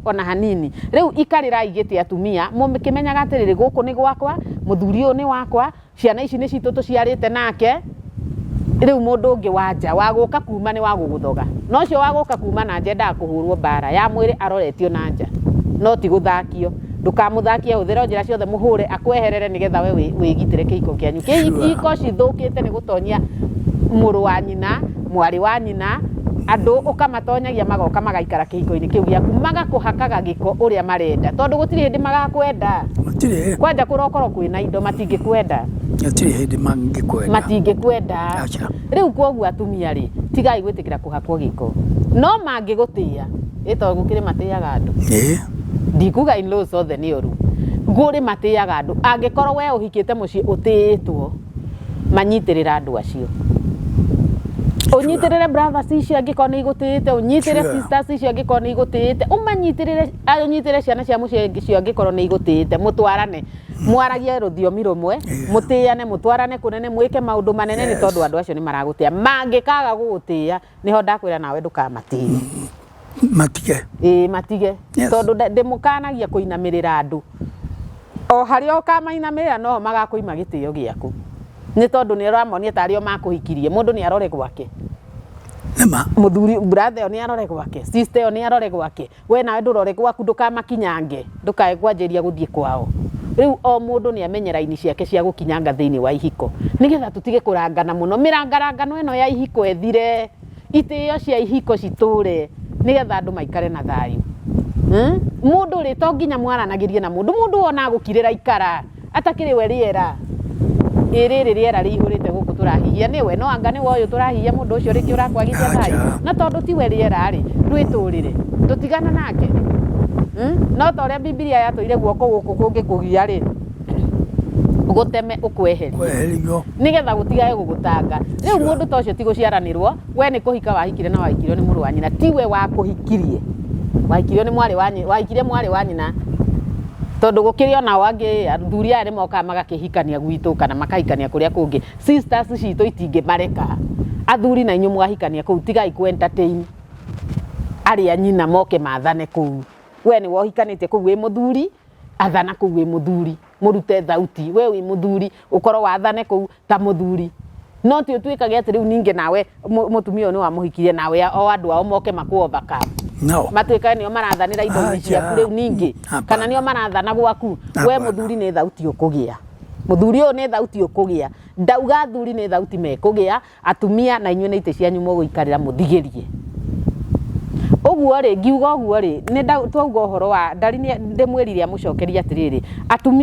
Speaker 1: ona hanini. Rĩu ikarĩrai gĩtĩ atumia, mũkĩmenyaga atĩrĩrĩ, gũkũ nĩ gwakwa, mũthuri ũyũ nĩ wakwa, ciana ici nĩ citũ tũciarĩte nake, rĩu mũndũ ũngĩ wa nja wa gũka kuma nĩ wa gũgũthoga. Na ũcio wa gũka kuma na nja endaga kũhũrwo mbara ya mwĩrĩ aroretio na nja, no ti gũthakio. Ndũkamũthakie, hũthĩra o njĩra ciothe mũhũre akweherere nĩgetha we wĩgitĩre kĩhiko kĩanyu. Kĩhiko cithũkĩte nĩ gũtonyia mũrũ wa nyina, mwarĩ wa nyina, andũ ũkamatonyagia magoka magaikara kĩhiko-inĩ kĩu gĩaku, magakũhakaga gĩko ũrĩa marenda, tondũ gũtirĩ hĩndĩ magakwenda.
Speaker 2: Gũtirĩ.
Speaker 1: Kwanja kũrokorwo kwĩna indo matingĩkwenda.
Speaker 2: Gũtirĩ hĩndĩ mangĩkwenda.
Speaker 1: Matingĩkwenda.
Speaker 2: Aca.
Speaker 1: Rĩu kwoguo atumia rĩ, tigai gwĩtĩkĩra kũhakwo gĩko. No mangĩgũtĩa, ĩ tondũ gũkĩrĩ matĩaga andũ.
Speaker 2: Ĩĩ.
Speaker 1: Ndikuga in-laws othe nĩ oru. Gũrĩ matĩaga andũ. Angĩkorwo we ũhikĩte mũciĩ ũtĩĩtwo, manyitĩrĩra andũ acio. Ũnyitĩrĩre brothers icio angĩkorwo nĩ igũtĩĩte, ũnyitĩrĩre sisters icio angĩkorwo nĩ igũtĩĩte, ũmanyitĩrĩre, ũnyitĩrĩre ciana cia mũciĩ icio angĩkorwo nĩ igũtĩĩte, mũtwarane. Mwaragie rũthiomi rũmwe, mũtĩane, mũtwarane kũnene, mwĩke maũndũ manene nĩ tondũ andũ acio nĩ maragũtĩa. Mangĩkaga gũgũtĩa, nĩho ndakwĩra nawe ndũkamatĩe.
Speaker 2: Matige.
Speaker 1: Ĩĩ matige. Tondũ ndĩmũkanagia kũinamĩrĩra andũ. O harĩa ũkamainamĩrĩra noho magakũima gĩtĩo gĩaku. Nĩ tondũ nĩ ũramonia tarĩ o makũhikirie. Mũndũ nĩ arore gwake.
Speaker 2: Nĩma.
Speaker 1: Mũthuri, brother ĩyo nĩ arore gwake, sister ĩyo nĩ arore gwake. We nawe ndũrore gwaku ndũkamakinyange, ndũkae kwanjĩrĩria gũthiĩ kwao. Rĩu o mũndũ nĩ amenye raini ciake cia gũkinyanga thĩinĩ wa ihiko, nĩgetha tũtige kũrangana mũno. Mĩrangarangano ĩno ya ihiko ĩthire, itĩo cia ihiko citũre, nĩgetha andũ maikare na thayũ. Mũndũ rĩ, to nginya mwaranagĩrie na mũndũ, mũndũ wona agũkirĩra ikara. Atakĩrĩ we rĩera, ĩ rĩrĩ rĩera rĩihũrĩte gũkũ tũrahihia nĩwe? No anga nĩwe ũyũ tũrahihia mũndũ ũcio rĩngĩ ũrakwagithia thayũ?
Speaker 2: Acha.
Speaker 1: Na tondũ tiwe rĩera-rĩ, ndwĩtũrĩre, tũtigana nake? No ta ũrĩa Bibilia yatwĩrire guoko gũkũ kũngĩkũgia-rĩ, gũteme ũkweherie.
Speaker 2: Kweherio.
Speaker 1: Nĩgetha gũtigage gũgũtanga. Rĩu mũndũ ta ũcio ti gũciaranĩrwo, we nĩ kũhika wahikire na wahikirio nĩ mũrũ wa nyina, tiwe wakũhikirie. Wahikirio nĩ mwarĩ wa nyina, wahikirie mwarĩ wa nyina. Tondũ gũkĩrĩ onao angĩ, athuri aya nĩ mokaga magakĩhikania gwitũ kana makahikania kũrĩa kũngĩ. Sisters citũ itingĩmareka. Athuri na inyuĩ mwahikania kũu tigai kũ entertain arĩa nyina moke mathane kũu. We nĩwe ũhikanĩtie kũu wĩ mũthuri, athana kũu wĩ mũthuri, mũrute thauti. We wĩ mũthuri, ũkorwo wathane kũu ta mũthuri. No ti ũtuĩkage atĩ rĩu ningĩ nawe mũtumia ũyũ nĩ wamũhikirie nawe o andũ ao moke makũ overcome.
Speaker 2: No.
Speaker 1: Matuĩkage nĩo marathanĩra indo-inĩ ciaku rĩu ningĩ.
Speaker 2: Hapana.
Speaker 1: Kana nĩo marathana gwaku. We
Speaker 2: Hapana.
Speaker 1: mũthuri nĩ thauti ũkũgĩa. Mũthuri ũyũ nĩ thauti ũkũgĩa. Ndauga athuri nĩ thauti mekũgĩa, Atumia na inyuĩ nĩ itĩ cianyu mũgũikarĩra mũthigĩrie. Ũguo rĩ, ngiuga ũguo rĩ, nĩ twauga ũhoro wa ndari nĩ ndĩmwĩrire amũcokerie atĩrĩrĩ,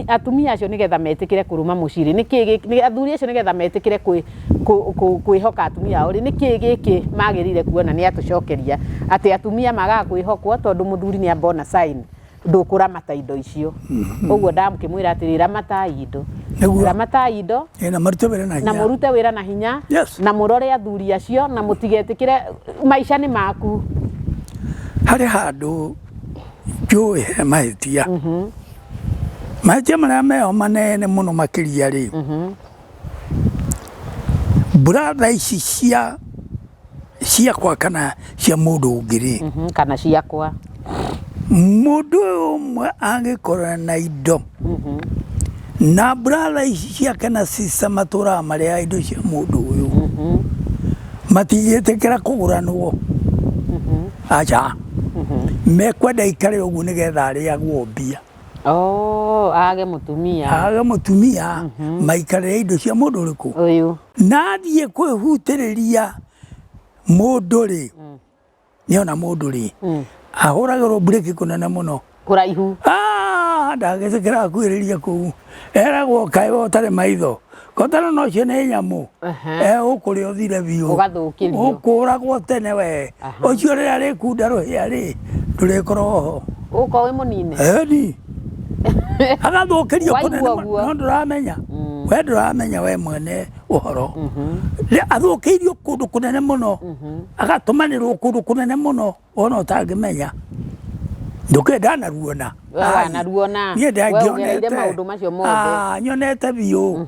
Speaker 1: atumia acio nĩgetha metĩkĩre kũrũma mũciĩ rĩ, nĩkĩ gĩkĩ, athuri acio nĩgetha metĩkĩre kwĩhoka atumia ao rĩ, nĩkĩ gĩkĩ magĩrĩire kuona? Nĩ atũcokeria atĩ atumia magaga kwĩhokwo tondũ mũthuri nĩ amba ona sign. Ndũkũramata indo icio. Ũguo ndakĩmwĩra atĩrĩ, ramatai indo.
Speaker 2: Nĩguo.
Speaker 1: Ramatai indo.
Speaker 2: Ĩ, na marute wĩra na
Speaker 1: Na
Speaker 2: hinya.
Speaker 1: mũrute wĩra na hinya. Na mũrore athuri acio na mũtigetĩkĩre maica nĩ maku.
Speaker 2: Harĩ handũ njũĩ he mahĩtia. Mahĩtia marĩa meho manene mũno makĩria rĩ, brother ici cia ciakwa kana cia mũndũ ũngĩ rĩ,
Speaker 1: Kana ciakwa.
Speaker 2: Mũndũ ũyũ ũmwe angĩkorwo na indo na brother ici ciake na sister matũraga marĩaga indo cia mũndũ ũyũ, matingĩtĩkĩra kũgũranwo, aca, mekwenda ikare ũguo nĩgetha arĩagwo mbia.
Speaker 1: Oh, age mũtumia.
Speaker 2: Age mũtumia, maikarĩre indo cia mũndũ ũrĩkũ?
Speaker 1: Ũyũ.
Speaker 2: Na athiĩ kwĩhutĩrĩria mũndũ rĩ, nĩona mũndũ rĩ, ahũragĩrwo mburĩki kũnene mũno.
Speaker 1: Kũraihu.
Speaker 2: Ah, ndangĩtĩkĩra akuhĩrĩria kũu. Eragwo kaĩ we ũtarĩ maitho. Kotana no ũcio nĩ nyamũ.
Speaker 1: Ehe.
Speaker 2: Ũkũrĩa ũthire biũ.
Speaker 1: Ũgathũkĩrio.
Speaker 2: Ũkũragwo tene we. Ũcio rĩrĩa rĩkunda rũhĩa rĩ, ndũrĩkorwo ho.
Speaker 1: Ũkorwo wĩ mũnine.
Speaker 2: Ĩni. Agathũkĩrio
Speaker 1: Waigua
Speaker 2: kũnene mũno,
Speaker 1: ũguo.
Speaker 2: no ndũramenya. We ndũramenya we mwene ũhoro. Athũkĩirio kũndũ kũnene mũno. Agatũmanĩrwo kũndũ kũnene mũno wona ũtangĩmenya. Ndũkĩrĩ ndanaruona.
Speaker 1: We wanaruona.
Speaker 2: Niĩ
Speaker 1: We ũgereire
Speaker 2: ndangĩonete.
Speaker 1: maũndũ macio mothe.
Speaker 2: Ah, nyonete biũ.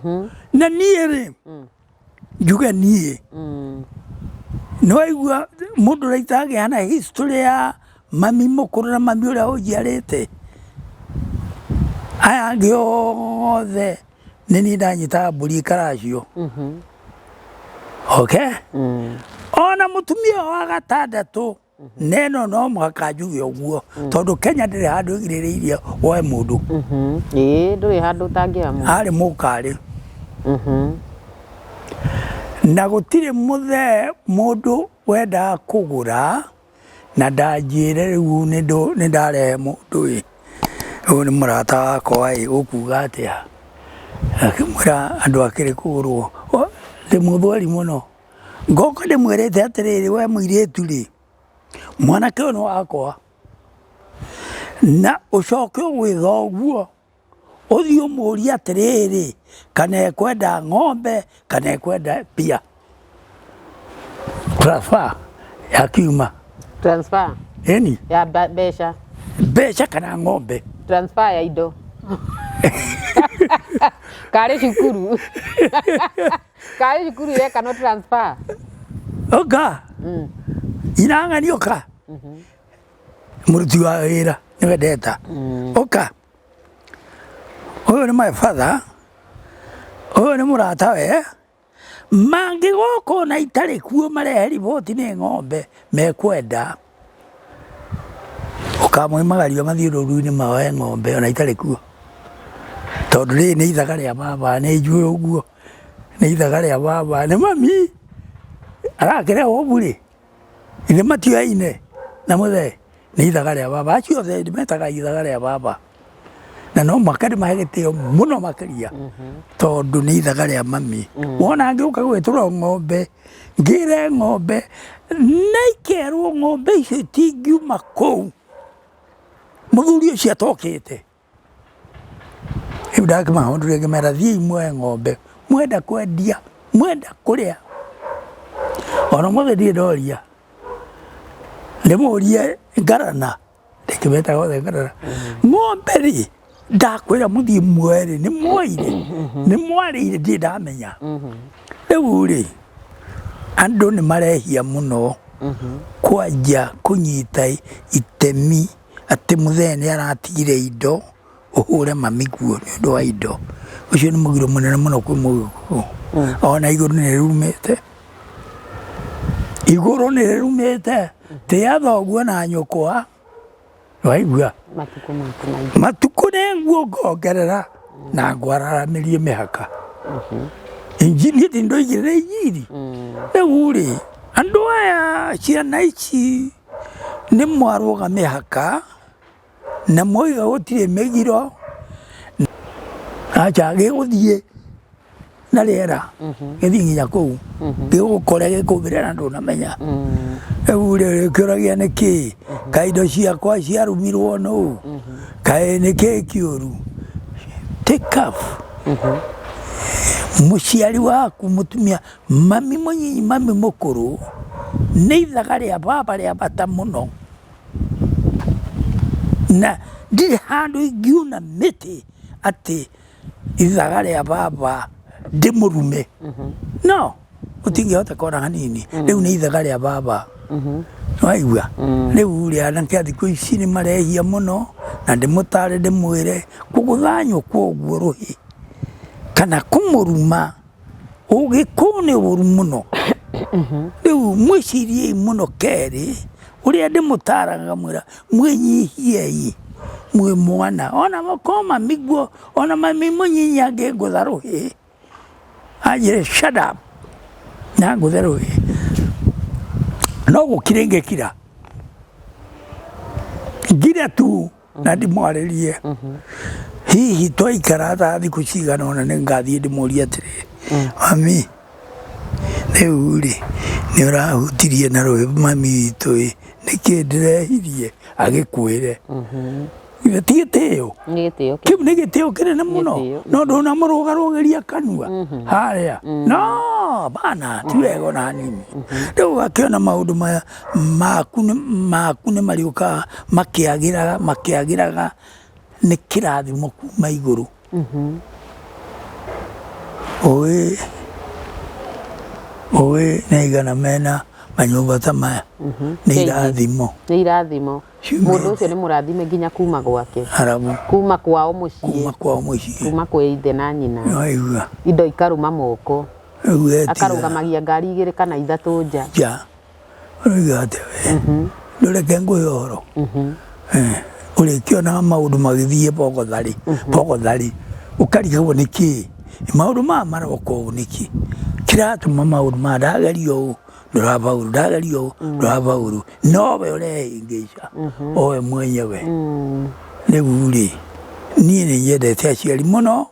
Speaker 2: Na niĩ rĩ, njuge niĩ nĩwaigua mũndũ ũrĩa itagĩa na history ya mami mũkũrũ na mami ũrĩa ũnjiarĩte, aya angĩ othe nĩ niĩ ndanyitaga mbũri ikaracio. Okay? Ona mũtumia wa gatandatũ neno no mũhaka njuge ũguo, tondũ Kenya ndĩrĩ handũ ĩgirĩrĩirie woe mũndũ.
Speaker 1: Ĩĩ, ndũrĩ handũ ũtangĩoya mũndũ.
Speaker 2: Arĩ mũkarĩ. Na gũtirĩ mũthee mũndũ wendaga kũgũra na ndanjĩre rĩu nĩ ndarehe mũndũ ĩ, ũyũ nĩ mũrata wakwa ĩ, ũkuga atĩa? Akĩmwĩra andũ akĩrĩ kũgũrwo. Ndĩ mũthweri mũno. Ngoka ndĩmwĩrĩte atĩrĩrĩ, we mũirĩtu rĩ, mwanake ũyũ nĩ wakwa, na ũcoke ũgwĩ thoguo, ũthiĩ ũmũrie atĩrĩrĩ, kana ekwenda ng'ombe kana ekwenda mbia. Transfer yakiuma.
Speaker 1: Transfer.
Speaker 2: Ĩni.
Speaker 1: Ya mbeca.
Speaker 2: Mbeca kana ng'ombe.
Speaker 1: Transfer ya indo. Karĩ cukuru. Karĩ cukuru ireka no transfer.
Speaker 2: Ũka. Irang'ani ũka. Mũruti wa wĩra nĩwe ndeta. Ũka. Ũyũ nĩ my father. Ũyũ nĩ mũrata we. Mangĩgoka ona itarĩ kuo marehe riboti nĩ ng'ombe mekwenda. Ũkamoimagaria mathiĩ rũru-inĩ maoe ng'ombe ona itarĩ kuo. Tondũ rĩrĩ nĩ ithaga rĩa baba, nĩ njũĩ ũguo. Nĩ ithaga rĩa baba, nĩ mami arakĩrehwo burĩ. Ithe matioyaine na mũthee, nĩ ithaga rĩa baba. Acio othe metaga ithaga rĩa baba. Na no mũhaka ndĩmahe gĩtĩo mũno makĩria, tondũ nĩ ithaga rĩa mami. Wona ngĩũka gwĩtũra ng'ombe, ngĩre ng'ombe, na ikerwo ng'ombe icio itingiuma kũu mũthuri ũcio atokĩte. Rĩu ndakĩmahondũria ngĩmera thiĩi muoe ng'ombe, mwenda kwendia, mwenda kũrĩa. Ona ũmũthĩ ndirĩ ndoria, ndĩmũrie ngarana, ndĩkĩmetaga othe ngarana. Ng'ombe rĩ, ndakwĩra mũthiĩ muoe rĩ, nĩ muoire, nĩ mwarĩire ndirĩ ndamenya. Rĩu rĩ, andũ nĩ marehia mũno kwanja kũnyita itemi atĩ mũthee nĩ aratigire indo, ũhũre mami guo nĩ ũndũ wa indo. Ũcio nĩ mũgiro mũnene mũno kwĩ mũgĩkũyũ. Ona igũrũ nĩ rĩrumĩte. Igũrũ nĩ rĩrumĩte. Tĩa thoguo na nyũkwa. Waigua?
Speaker 1: Matukũ maku maingĩ.
Speaker 2: Matukũ nĩ nguo ngongerera na ngwararamĩrie mĩhaka. Injiri niĩ ti ndoigire nĩ injiri. Rĩu rĩ, andũ aya ciana ici nĩ mwarũga mĩhaka na mwauga gũtirĩ mĩgiro, acha gĩgũthiĩ na rĩera gĩthiĩ nginya kũu gĩgũkore gĩkũmbĩre na ndũnamenya. Rĩu rĩ ũkĩũragia nĩkĩ, kaĩ indo ciakwa ciarumirwo nũ, kaĩ nĩkĩ kĩũru. Take off. Mũciari waku mũtumia, mami mũnyinyi, mami mũkũrũ, nĩ ithaga rĩa baba rĩa bata mũno. Na ndirĩ handũ ingiuna mĩtĩ atĩ ithaga rĩa baba ndĩmũrume. No, gũtingĩhoteka ona hanini. Rĩu nĩ ithaga rĩa baba. Nĩwaigua? Rĩu rĩ anake a thikũ ici nĩ marehia mũno na ndĩmũtare ndĩmwĩre kũgũtha nyũkwa ũguo rũhĩ kana kũmũruma ũgĩkũyũ nĩ ũru mũno. Rĩu mwĩciriei mũno kerĩ ũrĩa ndĩmũtaraga ngamwĩra mwĩnyihiei. Mwĩ mwana ona ko mami guo ona mami mũnyinyi angĩngũtha rũhĩ anjĩre shut up na ngũthe rũhĩ no gũkira ingĩkira ngire tu na ndimwarĩrie. Hihi twaikara ta thikũ cigana ũna nĩ ngathiĩ ndĩmũrie atĩrĩ, mami rĩu rĩ nĩ ũrahutirie na rũhĩ mami witũ ĩ nĩkĩ ndĩrehirie agĩkwĩre. Githĩ ti gĩtĩo?
Speaker 1: Nĩ gĩtĩo.
Speaker 2: Kĩu nĩ gĩtĩo kĩnene mũno.
Speaker 1: Gĩtĩo.
Speaker 2: No ndũnamũrũgarũgĩria kanua harĩa. No bana ti wega ona hanini. Rĩu ũgakĩona maũndũ maya maku nĩ maku nĩ marĩũkaga makĩagĩraga makĩagĩraga nĩ kĩrathimo kuma igũrũ. Ũĩ ũĩ nĩ aigana mena manyũmba ta maya nĩ irathimo.
Speaker 1: Nĩ irathimo. Mũndũ ũcio nĩ mũrathime nginya kuma gwake.
Speaker 2: Arabu.
Speaker 1: Kuma kwao mũciĩ.
Speaker 2: Kuma kwao mũciĩ.
Speaker 1: Kuma kwĩ ithe na nyina.
Speaker 2: Waigua.
Speaker 1: Indo ikarũma moko.
Speaker 2: Rĩu etiga.
Speaker 1: Akarũgamagia ngari igĩrĩ kana ithatũ nja.
Speaker 2: Nja. Ũroiga atĩa we? Ndũreke ngũhe ũhoro. Ũrĩkĩonaga maũndũ magĩthiĩ bogotharĩ, bogotharĩ. Ũkarigagwo nĩkĩ? Maũndũ maya maroka ũũ nĩkĩ? Kĩratũma maũndũ maya ndageria ũũ ndũrabaũrũ, ndageria ũũ ndũrabaũrũ. Nowe ũrehĩngĩca, owe mwenyewe. Rĩu rĩ, niĩ nĩ nyendete aciari mũno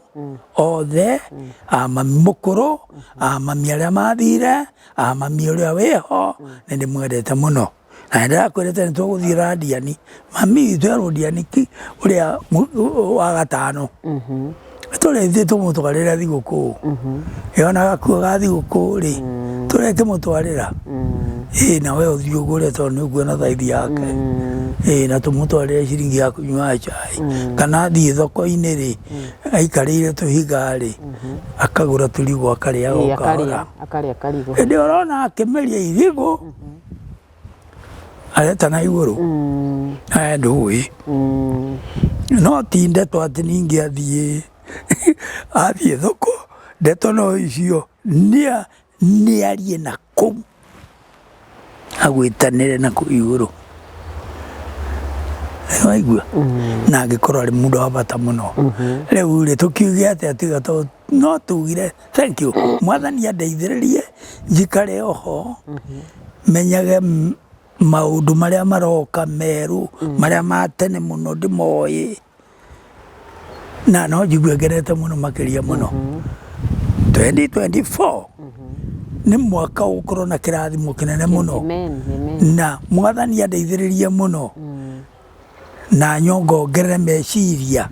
Speaker 2: othe, a mami mũkũrũ, a mami arĩa mathire, a mami ũrĩa wĩho, nĩ ndĩmwendete mũno. Na nĩ ndĩrakwĩrĩte nĩ tũgũthiĩ Radiani, mami witũ e Radiani ũrĩa wa gatano. Tũrĩthiĩ tũmũtwarĩre thigũkũ. Ĩ ona gakuo ga thigũkũ rĩ, tũrĩkĩmũtwarĩra. Ĩ na we ũthiĩ ũgũre tondũ nĩ ũkuona thaithi yake. Ĩ na tũmũtwarĩre ciringi ya kũnyuaga cai. Kana athiĩ thoko-inĩ rĩ, aikarĩire tũhiga rĩ, akagũra tũrigũ akarĩaga o kahora.
Speaker 1: Akarĩa karigũ.
Speaker 2: Hĩndĩ ĩyo ũrona akĩmeria irigũ, areta na igũrũ nawe ndũĩ. No ti ndeto atĩ ningĩ athiĩ athiĩ thoko, ndeto no icio nĩarie na kũu agwĩtanĩre na kũu igũrũ. Nĩwaigua? Na angĩkorwo arĩ mũndũ wa bata mũno. Rĩu rĩ tũkiuge atĩa tiga no tugire thank you mwathani andeithĩrĩrie njikare oho menyage maũndũ marĩa maroka merũ marĩa ma tene mũno ndĩmoĩ na no njigue ngenete mũno makĩria mũno. 2024 nĩ mwaka ũgũkorwo na kĩrathimo kĩnene mũno.
Speaker 1: Amen, amen.
Speaker 2: Na mwathani andeithĩrĩrie mũno na nyongongerere meciria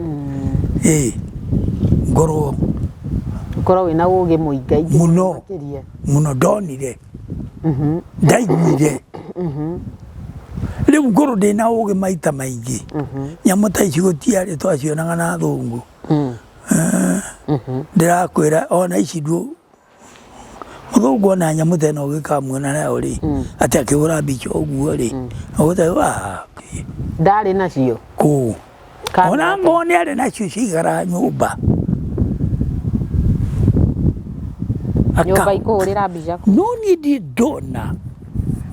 Speaker 2: ĩ ngorwo
Speaker 1: Ũkorwo wĩna ũgĩ mũingaingĩ
Speaker 2: Mũno.
Speaker 1: makĩria.
Speaker 2: Mũno ndonire ndaiguire rĩu ngorwo ndĩna ũgĩ maita maingĩ. Nyamũ ta ici gũtiarĩ twacionaga na athũngũ. Ndĩrakwĩra ona ici ndu mũthũngũ ona nyamũ ta ĩno ũgĩkamuona nayo rĩ atĩ akĩhũra mbica ũguo rĩ ũgũte
Speaker 1: Ndarĩ nacio.
Speaker 2: Kũu
Speaker 1: Kana
Speaker 2: ona ngoo nĩ arĩ nacio ciikaraga nyũmba.
Speaker 1: Nyũmba ikũhũrĩra mbica kũ?
Speaker 2: No niĩ ndirĩ ndona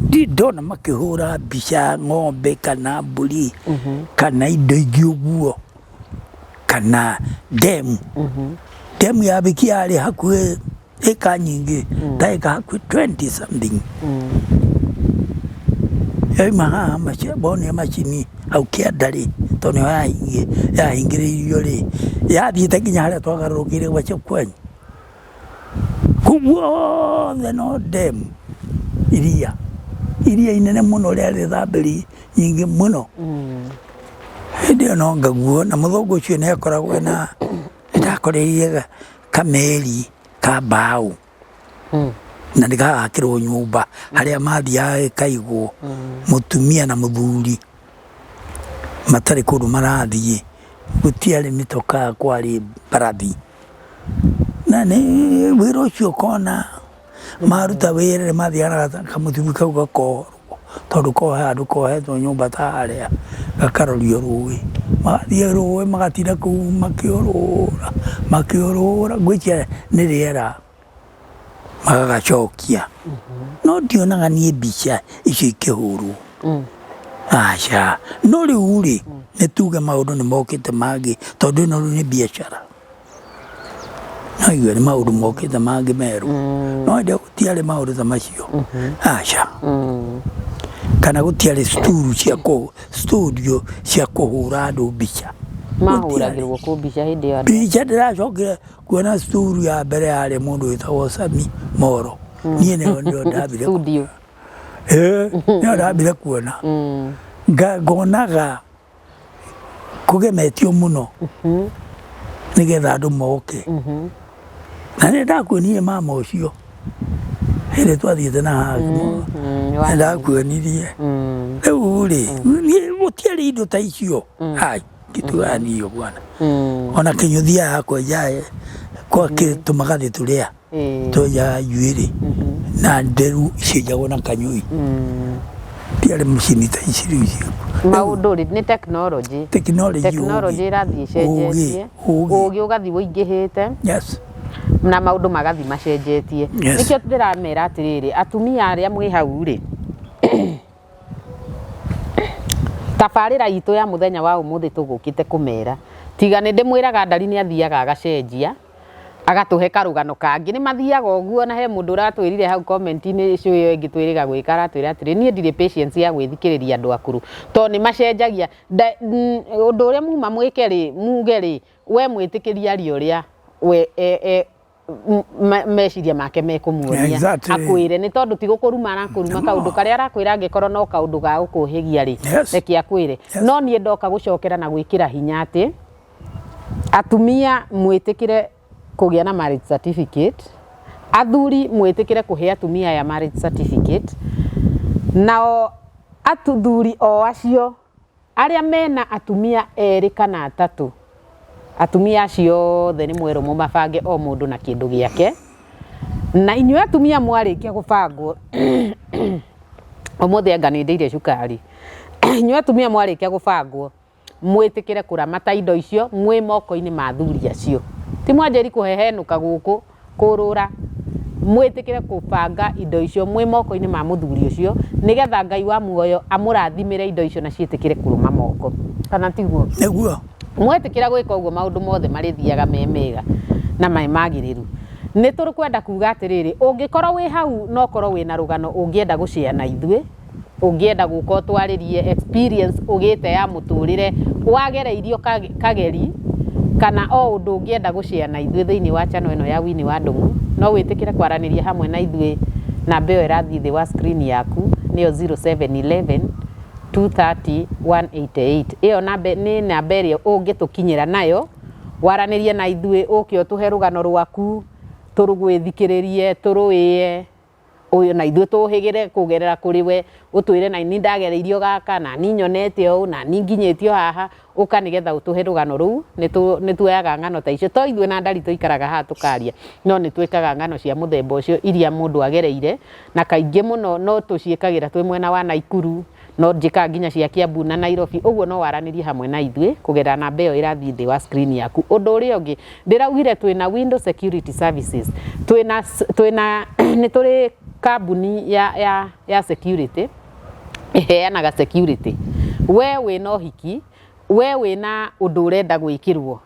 Speaker 2: ndirĩ ndona makĩhũra mbica ng'ombe kana mbũri kana indo ingĩ ũguo kana demu. Demu ya Biki yarĩ hakuhĩ ĩka nyingĩ ta ĩka hakuhĩ 20 something. Yauma haha bonire macini hau kĩanda rĩ tondũ nĩho yahingĩrĩirio rĩ yathiĩte nginya harĩa twagarũrũkĩire gwa Chepkwanyi. Kũu guothe no demu iria iria inene mũno rĩarĩ thambĩri nyingĩ mũno. Hĩndĩ ĩyo no ngaguo na mũthũngũ ũcio nĩ akoragwo ena nĩndakoreire kameri ka mbaũ na nĩ gagakĩrwo nyũmba harĩa mathiaga gĩkaigwo mũtumia na mũthuri matarĩ kũndũ marathiĩ. Gũtiarĩ mĩtokaa kwarĩ mbarathi. Na nĩ wĩra ũcio ũkona maruta wĩra nĩ mathiaga na kamũtumi kau gakohorwo tondũ kohe handũ kohetwo nyũmba ta harĩa gakarorio rũĩ. Magathiĩ rũĩ magatinda kũu makĩũrũra makĩũrũra ngwĩciria nĩ rĩera magagacokia. No ndionaga niĩ mbica icio ikĩhũrwo. Aca, no rĩu rĩ, nĩ tuge maũndũ nĩ mokĩte mangĩ, tondũ ĩno rĩu nĩ biacara. No igue nĩ maũndũ mokĩte mangĩ merũ. No hĩndĩ ĩyo gũtiarĩ maũndũ ta macio. Aca. Kana gũtiarĩ sturu cia kũ studio cia kũhũra andũ mbica.
Speaker 1: Mahũragĩrwo kũ mbica hĩndĩ ĩyo andũ?
Speaker 2: Mbica ndĩracokire kuona sturu ya mbere yarĩ mũndũ wĩtagwo Sami Moro. Niĩ nĩyo nĩyo ndambire.
Speaker 1: Studio.
Speaker 2: Ĩĩ, nĩyo ndambire kuona. Ngonaga kũgemetio mũno nĩgetha andũ moke. Na nĩ ndakuonirie mama ũcio hĩndĩ twathiĩte na haha nĩ ndakuonirie. Rĩu rĩ, niĩ gũtiarĩ indo ta icio. Ai, ndituganio bwana. Ona kĩnyũthia ya kwenja kwa tũmagathĩ tũrĩa twenjaga njuĩrĩ na nderu cienjagwo na kanyũi. Tiarĩ macini ta ici rĩu ciĩkuo.
Speaker 1: Maũndũ rĩ nĩ technology.
Speaker 2: Technology,
Speaker 1: Technology ĩrathiĩ ĩcenjetie,
Speaker 2: ũgĩ.
Speaker 1: Ũgĩ ũgathiĩ ũingĩhĩte.
Speaker 2: Yes.
Speaker 1: Na maũndũ magathiĩ macenjetie.
Speaker 2: Yes.
Speaker 1: Nĩkĩo ndĩramera atĩrĩrĩ, atumia arĩa mwĩ hau rĩ, tabarĩra itũ ya mũthenya wa ũmũthĩ tũgũkĩte kũmera, tiga nĩ ndĩmwĩraga Ndari nĩ athiaga agacenjia, agatũhe karũgano kangĩ, nĩ mathiaga ũguo na he mũndũ ũratwĩrire hau comment-inĩ show ĩyo ĩngĩ twĩrĩga gwĩka aratwĩra atĩrĩ, niĩ ndirĩ patience ya gwĩthikĩrĩria andũ akũrũ, tondũ nĩ macenjagia, ũndũ ũrĩa muma mwĩke rĩ, muge rĩ, we mwĩtĩkĩrie arie ũrĩa we meciria make mekũmuonia. Akwĩre nĩ tondũ ti gũkũruma arakũruma, kaũndũ karĩa arakwĩra angĩkorwo no kaũndũ ga gũkũhĩgia rĩ, reke akwĩre. No niĩ ndoka gũcokera na gwĩkĩra hinya atĩ atumia mwĩtĩkĩre kũgĩa na marriage certificate, athuri mwĩtĩkĩre kũhe atumia aya marriage certificate, nao athuri o acio arĩa mena atumia erĩ kana atatũ, atumia acio othe nĩ mwerũ mũmabange o mũndũ na kĩndũ gĩake, na inyuĩ atumia mwarĩkia gũbangwo, ũmũthĩ anga nĩ ndĩire cukari, inyuĩ atumia mwarĩkia gũbangwo, mwĩtĩkĩre kũramata indo icio mwĩ moko-inĩ ma athuri acio. Ti mwanjĩri kũhehenũka gũkũ kũrũra, mwĩtĩkĩre kũbanga indo icio mwĩ moko-inĩ ma mũthuri ũcio, nĩgetha Ngai wa muoyo amũrathimĩre indo icio na ciĩtĩkĩre kũrũma moko. Kana tiguo?
Speaker 2: Nĩguo.
Speaker 1: Mwetĩkĩra gwĩka ũguo maũndũ mothe marĩthiaga me mega na me magĩrĩru. Nĩ tũkwenda kuga atĩrĩrĩ, ũngĩkorwo wĩ hau na ũkorwo wĩna rũgano ũngĩenda gũshare na ithuĩ, ũngĩenda gũka ũtwarĩrie experience ũgĩte ya mũtũrĩre, wagereirio kageri, kana o ũndũ ũngĩenda gũshare na ithuĩ thĩinĩ wa channel ĩno ya Winnie wa Ndung'u, no wĩtĩkĩre kwaranĩria hamwe na ithuĩ namba ĩyo ĩrathiĩ thĩ wa screen yaku, nĩyo 0711 230 188. Ĩyo namba nĩ namba ĩrĩa ũngĩtũkinyĩra nayo, waranĩrie na ithuĩ, ũke ũtũhe rũgano rwaku, tũrũgwĩthikĩrĩrie, tũrũĩe, ũyũ na ithuĩ tũhĩgĩre kũgerera kũrĩ we, ũtwĩre na ni ndagereirio gaka, na ni nyonete ũũ, na ni nginyĩtio haha, ũka nĩgetha ũtũhe rũgano rũu. Nĩ tuoyaga ng'ano ta icio, to ithuĩ na Ndari tũikaraga haha tũkaria, no nĩ twĩkaga ng'ano cia mũthemba ũcio iria mũndũ agereire, na kaingĩ mũno no tũciĩkagĩra twĩ mwena wa Naikuru, no njĩkaga nginya cia Kiambu na Nairobi, ũguo no waranĩrie hamwe na ithuĩ kũgerera namba ĩyo ĩrathiĩ thĩ wa screen yaku. Ũndũ ũrĩa ũngĩ, ndĩraugire twĩna Window Security Services, twĩna twĩna nĩ tũrĩ kambuni ya security, ĩheanaga security. We wĩna ũhiki, we wĩna ũndũ ũrenda gwĩkĩrwo,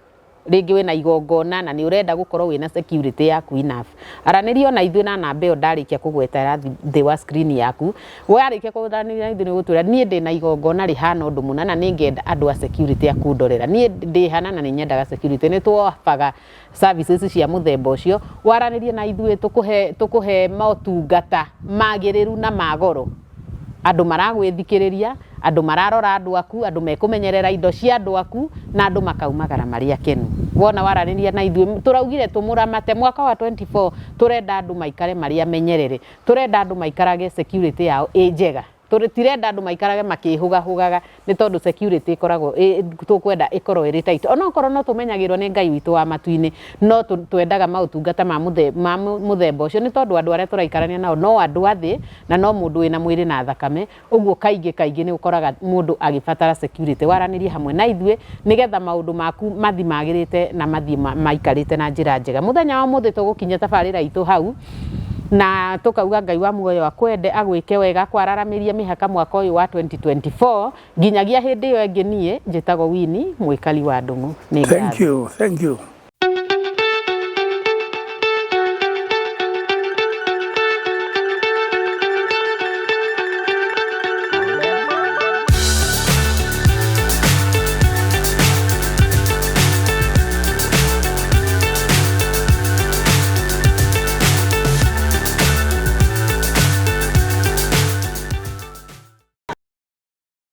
Speaker 1: rĩngĩ wĩna igongona na nĩ ũrenda gũkorwo wĩna security yaku enough, aranĩria ona ithuĩ na namba ĩyo ndarĩkia kũgweta ĩrathiĩ thĩ wa screen yaku. Warĩkia kũaranĩria na ithuĩ nĩ ũgũtwĩra niĩ ndĩna igongona rĩhana ũndũ mũna na nĩ ngenda andũ a security a kũndorera, niĩ ndĩ hana na nĩ nyendaga security. Nĩ twofaga services cia mũthemba ũcio, waranĩrie na ithuĩ tũkũhe motungata magĩrĩru na ma goro. Andũ maragwĩthikĩrĩria, andũ mararora andũ aku, andũ mekũmenyerera indo cia andũ aku, na andũ makaumagara marĩ akenu. Wona waranĩria na ithuĩ, tũraugire tũmũramate mwaka wa 24, tũrenda andũ maikare marĩ amenyerere, tũrenda andũ maikarage security yao ĩ njega, tũtirenda andũ maikarage makĩhũgahũgaga, nĩ tondũ security ĩkoragwo tũkwenda ĩkorwo ĩrĩ tight. Onokorwo no tũmenyagĩrwo nĩ Ngai witũ wa matu-inĩ, no twendaga maũtungata ma mũthemba ũcio, nĩ tondũ andũ arĩa tũraikarania nao no andũ a thĩ, na no mũndũ wĩna mwĩrĩ na thakame, ũguo kaingĩ kaingĩ nĩ ũkoraga mũndũ agĩbatara security. Waranĩrie hamwe na ithuĩ nĩgetha maũndũ maku mathiĩ magĩrĩte na mathiĩ maikarĩte na njĩra njega. Mũthenya wa ũmũthĩ tũgũkinyia tabarĩra itũ hau, Na tũkauga Ngai wa muoyo akwende, agwĩke wega, akwararamĩrie mĩhaka mwaka ũyũ wa 2024 nginyagia hĩndĩ ĩyo ĩngĩ. Niĩ njĩtagwo Winnie Mwĩkali wa Ndung'u. Nĩ
Speaker 2: Thank
Speaker 1: ngatho.
Speaker 2: you, thank you.